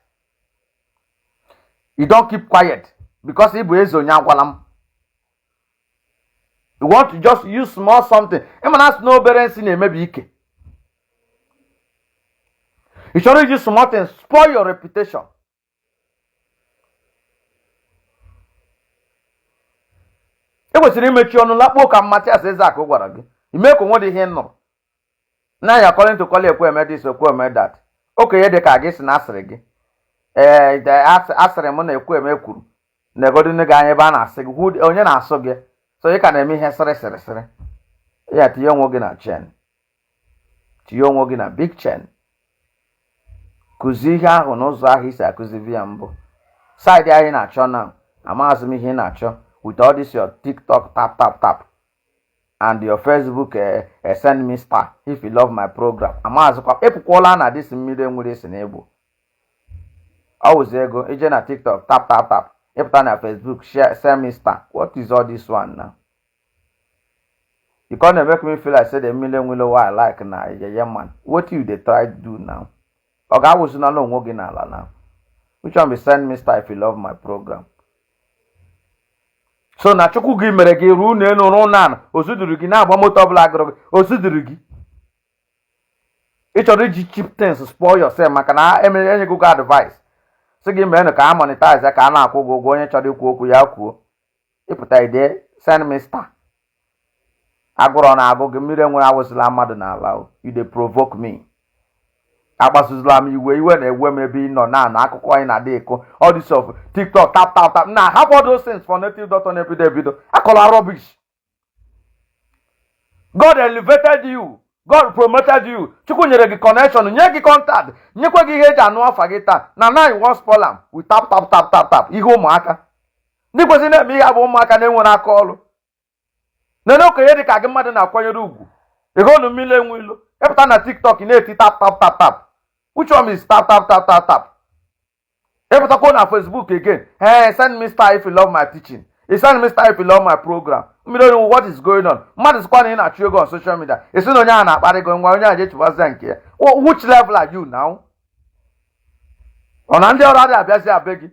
You don't keep quiet because ị bụ eze onye agwala m. You want to just use small something. Ịma na asị na obere nsị na-emebi ike. Ị chọrọ iji small thing spoil your reputation. E kwesịrị imechi ọnụ lakpuo ka Matias Ezeaku gwara gị ime ka onwe dị ihe nụrụ na ya. According to Kọla Ekwueme this, Ekwueme that, okenye dị ka gị si na asịrị gị ee, asịrị m na Ekwueme kwuru na egodu nne gị anya ebe a na-asị gị onye na-asụ gị, so ị ka na-eme ihe sịrị sịrị sịrị ya. Tinye onwe gị na chain, tinye onwe gị na big chain. Kụzie ihe ahụ n'ụzọ ahụ i si akụzivi ya mbụ. Side ahụ ị na-achọ na amaghịzị m ihe ị na-achọ with all this your TikTok tap tap tap and your Facebook send me star if you love my program. Amaghịzịkwa ịpụkwala na this Mmiri Enweilo ị sị na ị bụ ọ wụzi ego ije na TikTok tap tap tap, ịpụta na Facebook share, send me star. What is all this one now? You come dey make me feel like say the Mmiri Enweilo wey I like na yeye man. Wetin you dey try do now? Ọ ga-awụzina n'onwe gị n'ala now. Which one be send me star if you love my program? So na Chukwu gị mere gị ruo n'elu ruo n'ala, ozuduru gị na-agba moto ọbụla gụrụ gị, ozuduru gị. Ị chọrọ iji cheap things spoil yourself maka na emere enyeghị gị advice sị gị meenụ ka a monetize, ka a na-akwụ gị ụgwọ. Onye chọrọ ikwu okwu ya kwuo, ịpụta ide send me star. Agụrụ na-agụ gị. Mmiri Enweilo, awụsịla mmadụ n'ala o. You dey provoke me. Akpasuzila m iwe. Iwe na-ewe m ebe ị nọ na-anụ akụkọ anyị na-adị ịkụ all this of TikTok tap tap tap na hapụ all those things for native doctor na-ebido ebido akọla rubbish. God elevated you, God promoted you. Chukwu nyere gị connection, nye gị contact, nyekwa gị ihe eji anụ afa gị taa. Na now you wan spoil am with tap tap tap tap tap. Ihe ụmụaka ndị kwesịrị na-eme ihe bụ ụmụaka na-enwere aka ọrụ nene okenye dị ka gị mmadụ na-akwanyere ugwu egonu Mmiri Enweilo, ịpụta na TikTok na-eti tap tap tap tap. Which one is tap tap tap tap tap? Ịpụtakwa na Facebook again, hey, send me star if you love my teaching, you send me star if you love my program. Mmiri Enweilo, what is going on? Mmadụ sịkwa na ị na-achụ ego on social media, ị sị na onye ahụ na-akparị gị. Ngwa, onye ahụ je chụbazia nke ya. Which level are you now? Ọ na ndị ọrụ adịghị abịazi abe gị?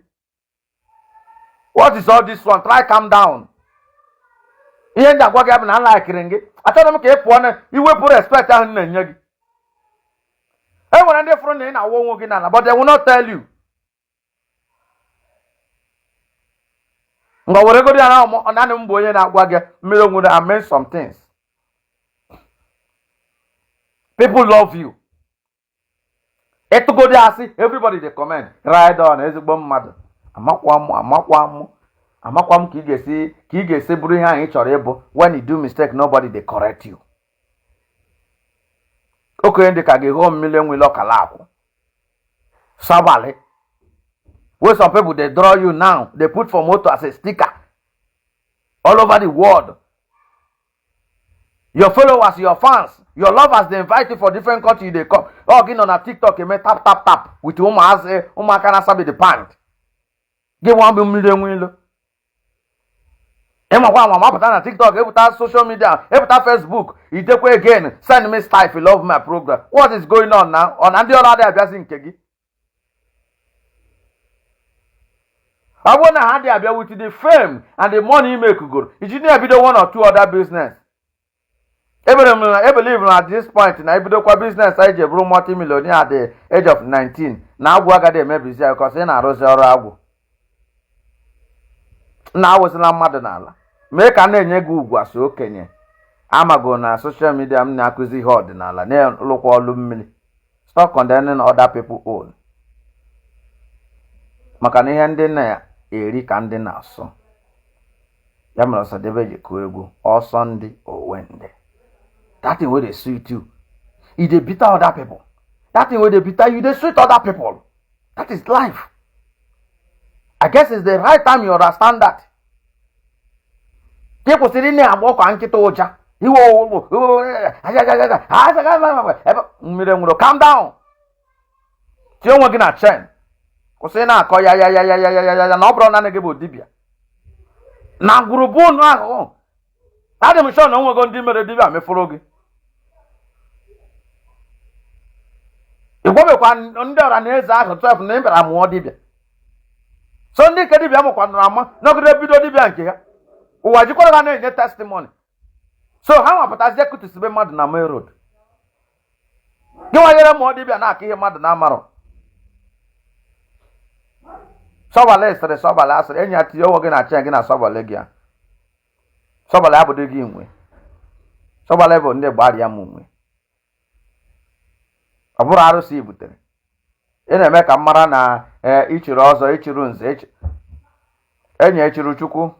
What is all this one? Try calm down. Ihe ndị agwa gị bụ na alaikiri gị, achọrọ m ka ị pụọ na iwepụ respect ahụ m na-enye gị. E nwere ndị fụrụ na ị na-awụ onwe gị n'ala, but they will not tell you. Ngwa, were godi ya na naanị m bụ onye na-agwa gị. Mmiri Enweilo, I mean some things. People love you. Ịtụgodi asị, everybody dey comment, ride on, ezigbo mmadụ. Amakwa m, amakwa m, amakwa m ka ị ga-esi ka ị ga-esi bụrụ ihe ahụ ị chọrọ ịbụ. When you do mistake, nobody dey correct you. Okenye dị ka gị hụọ Mmiri Enweilo ọkala akwụ sabalị wey some people dey draw you now, dey put for motor as a sticker all over the world. Your followers, your fans, your lovers dey invite you for different country, you dey come. Ọ gị nọ na TikTok eme tap tap tap with ụmụazị, ụmụaka na-asabi the pant gị. Nwa bụ Mmiri Enweilo, ịmakwa ama mapụta na TikTok, epụta social media, epụta Facebook, idekwa again, send me star if you love my program. What is going on now? Ọ na ndị ọrụ adịghị abịazi nke gị? Ọ bụrụ na ha dị abịa, with the fame and the money imekugoro, iji na-ebido one or two other business. Ebere m na ebelieve na at this point na ebidokwa business anyị ji bụrụ multi-millionaire at the age of 19 na agwụ agaghị emebizi ya, because ị na-arụzi ọrụ agwụ na awụsịla mmadụ n'ala. Mee ka a na-enye gị ugwu asị okenye amago na social media m na-akụzi ihe ọdịnala, na-alụkwa ọlụ mmiri. Stop condemning other people own, maka na ihe ndị na-eri ka ndị na-asụ ya mere Ọsadebe ji kụọ egwu ọsọ ndị owe ndị. That thing wey dey sweet you, e dey bitter other people. That thing wey dey bitter you dey sweet other people. That is life. I guess it's the right time you understand that. Ka ị kwụsịrị ị na-agba ọkwa nkịta ụja iwe mmiri nwụrụ. Calm down, tie onwe gị na chain, kwụsị na-akọ ya ya ya ya ya ya ya ya na ọ bụrụ naanị gị bụ dibịa na ngwurugbu unu ahụ. Adị m sure na onwego ndị mere dibịa mefuru gị. Ị gwabekwa ndị ọra na eze ahụ 12 na ị bịara mụọ dibịa. So ndị nke dibịa mụkwanụrụ ama nọgide bido dibịa nke ha, ụwa jikwara ha na-enye testimony. So ha nwapụtazie kutusibe mmadụ na main road. Gị nwanyere mụọ dibịa na-akọ ihe mmadụ na-amarọ. Sọbalị sịrị, sọbalị asịrị, enyi ya, tinye onwe gị na chain gị na sọbalị gị a. Sọbalị abụdị gị nwe, sọbalị bụ ndị gbarịa m nwe. Ọ bụrụ arụsị butere ị na-eme ka m mara na ichiri ọzọ, ichiri nze, enyi, echiri Chukwu.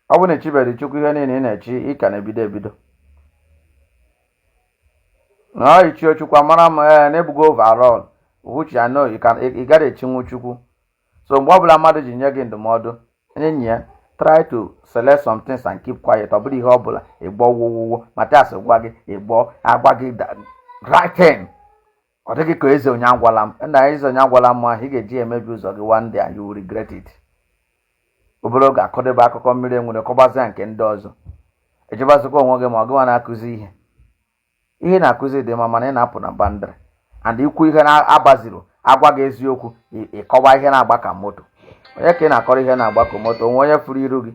Ọ bụ na echibere Chukwu, ihe niile ị na-echi, ị ka na-ebido ebido na ọ ichie Chukwu amara m ee na-ebugo overall, which I know you can, ị gaghị echinwu Chukwu. So mgbe ọbụla mmadụ ji nye gị ndụmọdụ, enyi ya, try to select some things and keep quiet. Ọ bụrụ ihe ọbụla ịgbọ wowwowo Matias gwa gị, ịgbọ agwa gị right thing, ọ dịghị ka eze onye agwala m nna eze onye agwala m ahụ, ị ga-eji emebi ụzọ gị. One day and you will regret it. Obere oge akọdebe akụkọ mmiri enwere kọgbazia nke ndị ọzọ, ejebazikwa onwe gị ma ọ gịnwa na-akụzi ihe. Ihe na-akụzi dị mma, mana ị na-apụ na boundary and ikwu ihe na-agbaziri agwa gị eziokwu, ịkọwa ihe na-agba ka moto. Onye ka ị na-akọrọ ihe na-agba ka moto? Onwe onye furu iru gị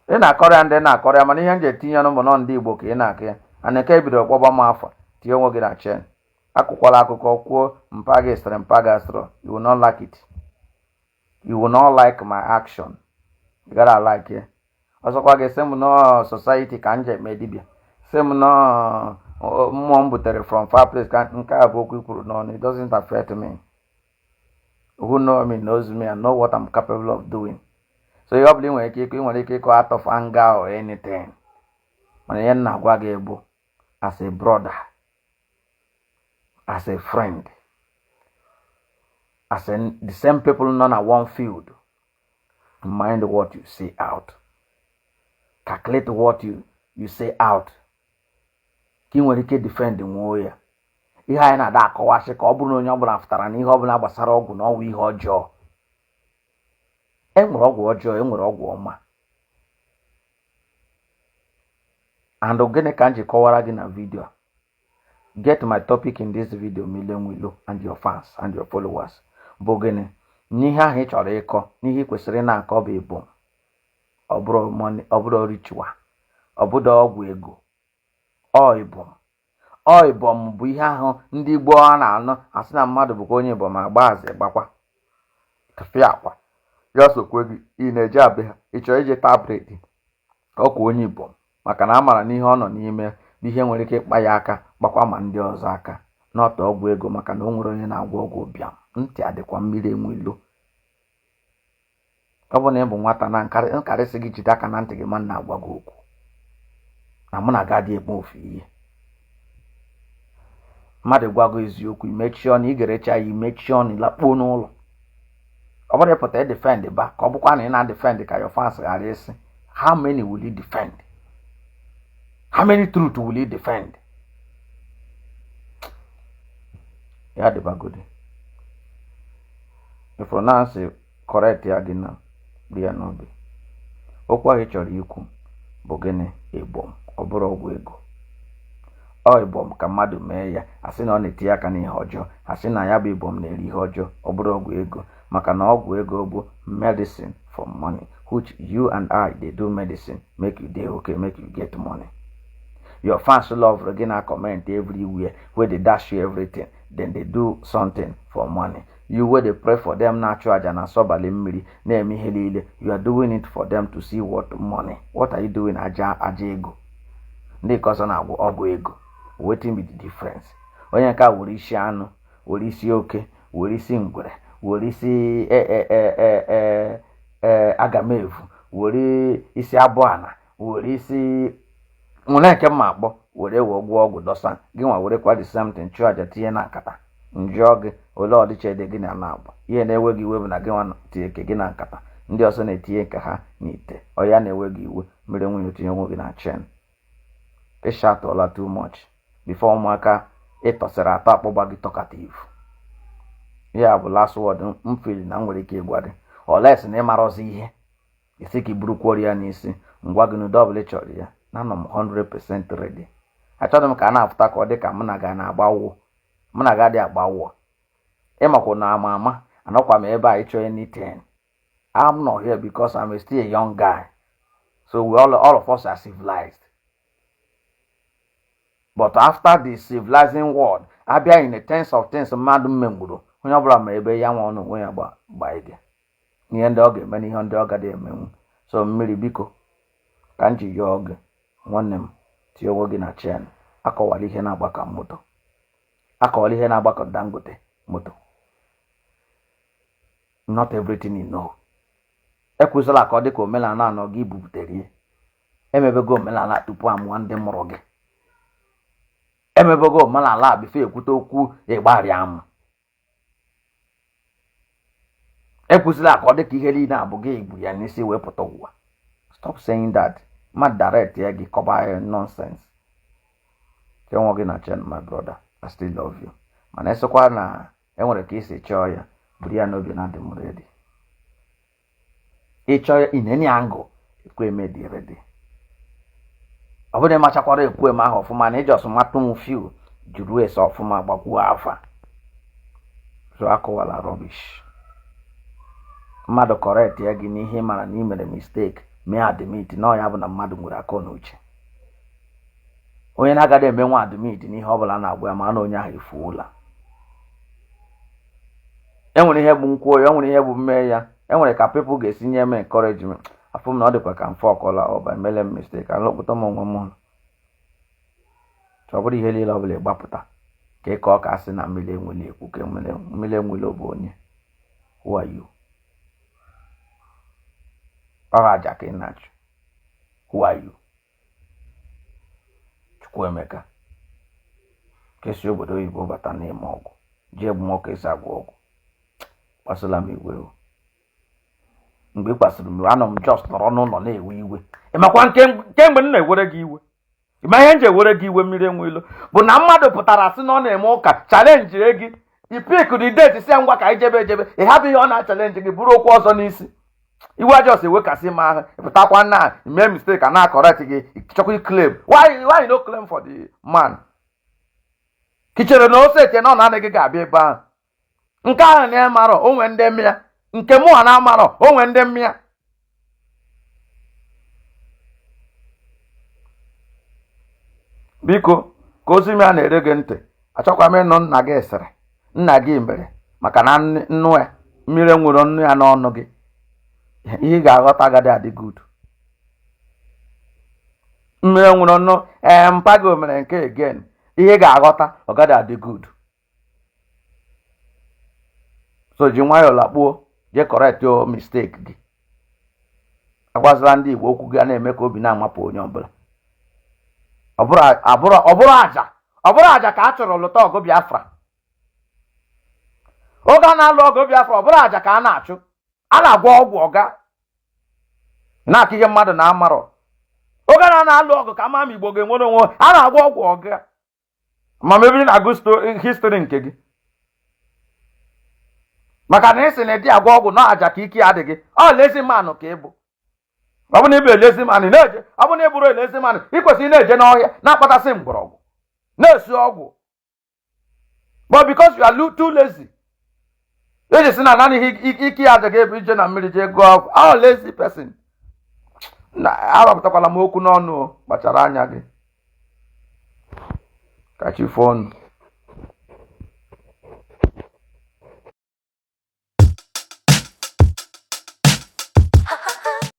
ị na-akọrọ ya, ndị na-akọrọ ya. Mana ihe m ji etinye ọnụ bụ nọ ndị Igbo ka ị na-akụ ya ana nke ebidoro kpọba m afa. Tinye onwe gị na chain. Akụkwala akụkọ kwuo mpa gị sịrị, mpa gị asịrọ. You will not like it. You will not like my action. You gotta like ya. Ọzọkwa gị sị m nọọ society ka m ji eme dibịa, sị m nọọ mmụọ m butere from far place ka nke a bụ okwu i kwuru n'ọnụ. It doesn't affect me. Who know me knows me and know what I'm capable of doing. So ihe ọ bụla ị nwere ike ịkọ, ị nwere ike ịkọ out of anger or anything, mana ihe m na-agwa gị bụ, as a brother, as a friend, as in the same people nọ na one field, mind what you say out, calculate what you say out, ka ị nwere ike defend nwuo ya. Ihe anyị na-ada akọwasị ka ọ bụrụ na onye ọbụla fụtara na ihe ọbụla gbasara ọgwụ na ọgwụ ihe ọjọọ. E nwere ọgwụ ọjọọ, e nwere ọgwụ ọma. And gịnị ka m ji kọwara gị na video a? Get my topic in this video, Million Willow and your fans and your followers, bụ gịnị? N'ihe ahụ ị chọrọ ịkọ, n'ihe ị kwesịrị na-akọ bụ ịbụ ọ bụrụ money, ọ bụrụ ritual, ọ bụrụ ọgwụ ego, ọ ịbọm. Ọ ịbọm bụ ihe ahụ ndị gboo a na-anụ asị na mmadụ bụkwa onye ịbọm, agba azị gbakwa tụfịa akwa ya sokwe gị. Ị na-eje abe ha, ị chọrọ ije taa bread, ọkwa onye ibom, maka na a mara n'ihe ọ nọ n'ime bụ ihe nwere ike ịkpa ya aka, kpakwa ma ndị ọzọ aka n'ọtọ ọgwụ ego, maka na o nwere onye na-agwọ ọgwụ ụbịam. Ntị adịkwa mmiri enwe ilo. Ọ bụ na ị bụ nwata na nkarịsị gị, jide aka na ntị gị ma na-agwa gị okwu na mụ na gị adịghị eme ofu ihe. Mmadụ gwa gị eziokwu, imechie ọnụ, igerecha ya, imechie ọnụ, lakpuo n'ụlọ. Ọ bụrụ ịpụta defend ba ka ọ bụkwa na ị na-defend ka your fans ghara ịsị, how many will you defend? How many truth will you defend? Ya dịbagodi ifuru na asị correct ya gị na dị ya n'obi. Okwu ahụ ị chọrọ ikwu bụ gịnị? Ịbọm, ọ bụrụ ọgwụ ego, ọ ịbọm ka mmadụ mee ya asị na ọ na-etinye aka n'ihe ọjọọ, asị na ya bụ ịbọm na-eri ihe ọjọọ. Ọ bụrụ ọgwụ ego, maka na ọgwụ ego bụ medicine for money, which you and I dey do medicine make you dey okay, make you get money. Your fans love gị na comment everywhere wey dey dash you everything. Then they do something for money. You wey dey pray for them, na-achụ aja na asọbalị mmiri, na-eme ihe niile, you are doing it for them to see what money. What are you doing? Aja aja ego, ndị nke ọzọ na-agwọ ọgwụ ego. Wetin be the difference? Onye nke a were isi anụ, were isi oke, were isi ngwere, were isi agamevu, were isi abụọ ana, were isi Nwere nke mma akpọ were wee gwọọ ọgwụ dọsa gị nwa, werekwa the same thing chụọ aja tinye na nkata. Njụọ gị, ole ọdịche dị gị na na-agba? Ihe na-ewe gị iwe bụ na gị nwa tinye nke gị na nkata, ndị ọzọ na-etinye nke ha n'ite. Ọ ya na-ewe gị iwe. Mmiri nwunye, tinye onwe gị na chain. Ịshatụọla too much before ụmụaka ịtọsịrị atọ akpọgba gị talkative. Ya bụ last word m feel na m nwere ike ịgwa gị, unless na ịmarọzi ihe isi ka i burukwuo ya n'isi. Ngwa gị n'ụdị ọbụla ị chọrọ ya na anọ m 100% ready. Achọghị m ka a na-afụta ka ọ dị ka mụ na gị na-agba wụ, mụ na gị adịghị agba wụ. Ịmakwa na ama ama anọkwa m ebe a ịchọ anything. I'm not here because I'm still a young guy, so we all of us are civilized, but after the civilizing world abịa in the terms of things mmadụ mmegburu onye ọbụla, ma ebe ya nwa ọnụ onwe ya gba ige ihe ndị ọ ga-eme na ihe ndị ọ gaghị emenwu. So mmiri, biko, ka m ji yọọ gị, nwanne m, tinye onwe gị na chain. Akọwala ihe na-agbaka moto, akọwala ihe na-agbakọ Dangote moto. Not everything you know. Ekwesịla ka ọ dị ka omenala anọ gị buputere ihe. Emebego omenala tupu amụọ ndị mụrụ gị. Emebego omenala a before ekwute okwu ịgbarịa amụ. Ekwesịla ka ọ dị ka ihe niile abụ gị bu ya n'isi wee pụta ụwa. Stop saying that. Mmadụ direct ya gị kọba ya nonsense. Tinye onwe gị na chain, my brother. I still love you, mana ịsịkwa na enwere ka isi chọọ ya, buru ya n'obi na adị m ready. Ịchọ ya in any angle, Ekwueme dị ready. Ọ bụrụ na ịmachakwara Ekwueme ahụ ọfụma na ị just matụ m few juru ese ọfụma, gbakwuo afa. So akụwala rubbish. Mmadụ correct ya gị n'ihe mara na ị mere mistake, mee admit na ọ ya bụ na mmadụ nwere akọ na uche. Onye na-agaghị emenwe admit n'ihe ọbụla na-agwa ya, ma na onye ahụ efuola. Enwere ihe bụ nkwuo ya, enwere ihe bụ mmee ya, enwere ka people ga-esi nye m encouragement. Afụ m na ọ dịkwa ka mfe ọkọla ọba emele m mistake, alụkpụta m onwe m. Ọ bụrụ ihe niile ọbụla ịgbapụta ka ị kọọ ka asị na mmiri enwele ekwu ka mmiri enwele bụ onye. Who are you? Ọ aja ka ị na-achụ. Who are you? Chukwuemeka kesi obodo oyibo bata n'ime ọgwụ jee mmụọ ka esi agwọ ọgwụ. Kpasụla m iwe o. Mgbe ị kpasuru m iwe, anọ m just nọrọ n'ụlọ na-ewe iwe. Ịmakwa kemgbe m na-ewere gị iwe, ịma ihe m ji ewere gị iwe? Mmiri enwe ilo bụ na mmadụ pụtara sị na ọ na-eme ụka, challenge gị, i pick the date, si ya ngwa ka anyị jebe ejebe. Ị hapụ ihe ọ na-achallenge gị, bụrụ okwu ọzọ n'isi. Iwe just ewekasị m ahụ. Ịpụtakwa na mee mistake a na-acorrect gị, chọkwa claim. Why you no claim for the man? Kichere na ose eche na ọ na-adịghị ga-abịa ebe ahụ. Nke ahụ na ịmarọ onwe ndị mmịa, nke mụnwa na-amarọ onwe ndị mmịa. Biko, ka ozi m ya na-ere gị ntị, achọkwa m ịnụ nna gị sịrị nna gị mere, maka na nnu ya mmiri nwere nnu ya n'ọnụ gị. Ihe ị ga-aghọta agaghị adị good. Mmiri nwere nnu ee mpa gị mere nke again, ihe ị ga-aghọta ọ gaghị adị good. So ji nwayọọ lakpuo, jee correct your mistake gị. Agwazila ndị Igbo okwu gị a na-eme ka obi na-amapụ onye ọbụla. Ọ bụrụ aja ka a chọrọ lụta ọgụ Biafra, oge a na-alụ ọgụ Biafra, ọ bụrụ aja ka a na-achụ, a na-agwọ ọgwụ ọga na-aka ihe mmadụ na-amarọ. Oge a na-alụ ọgụ ka ama ma Igbo ga-enwere onwe, a na-agwọ ọgwụ ọga. Ma ebe ị na-agụ history nke gị, maka na ị sị na ịdị agwọ ọgwụ na aja ka ike adịghị. Ọ lazy man ka ị bụ. Ọ bụ na ịbụ lazy man na-eje, ọ bụ na ị bụrụ lazy man, ị kwesịrị na-eje n'ọhịa na-akpatasị mgbọrọgwụ na-esi ọgwụ, but because you are too lazy, eji sị na naanị ike ya adịghị ebe ije na mmiri jee gụọ ọgwụ. Ọ lazy person na arọpụtakwala m okwu n'ọnụ. Kpachara anya gị. Ka chi fọọ ọnụ.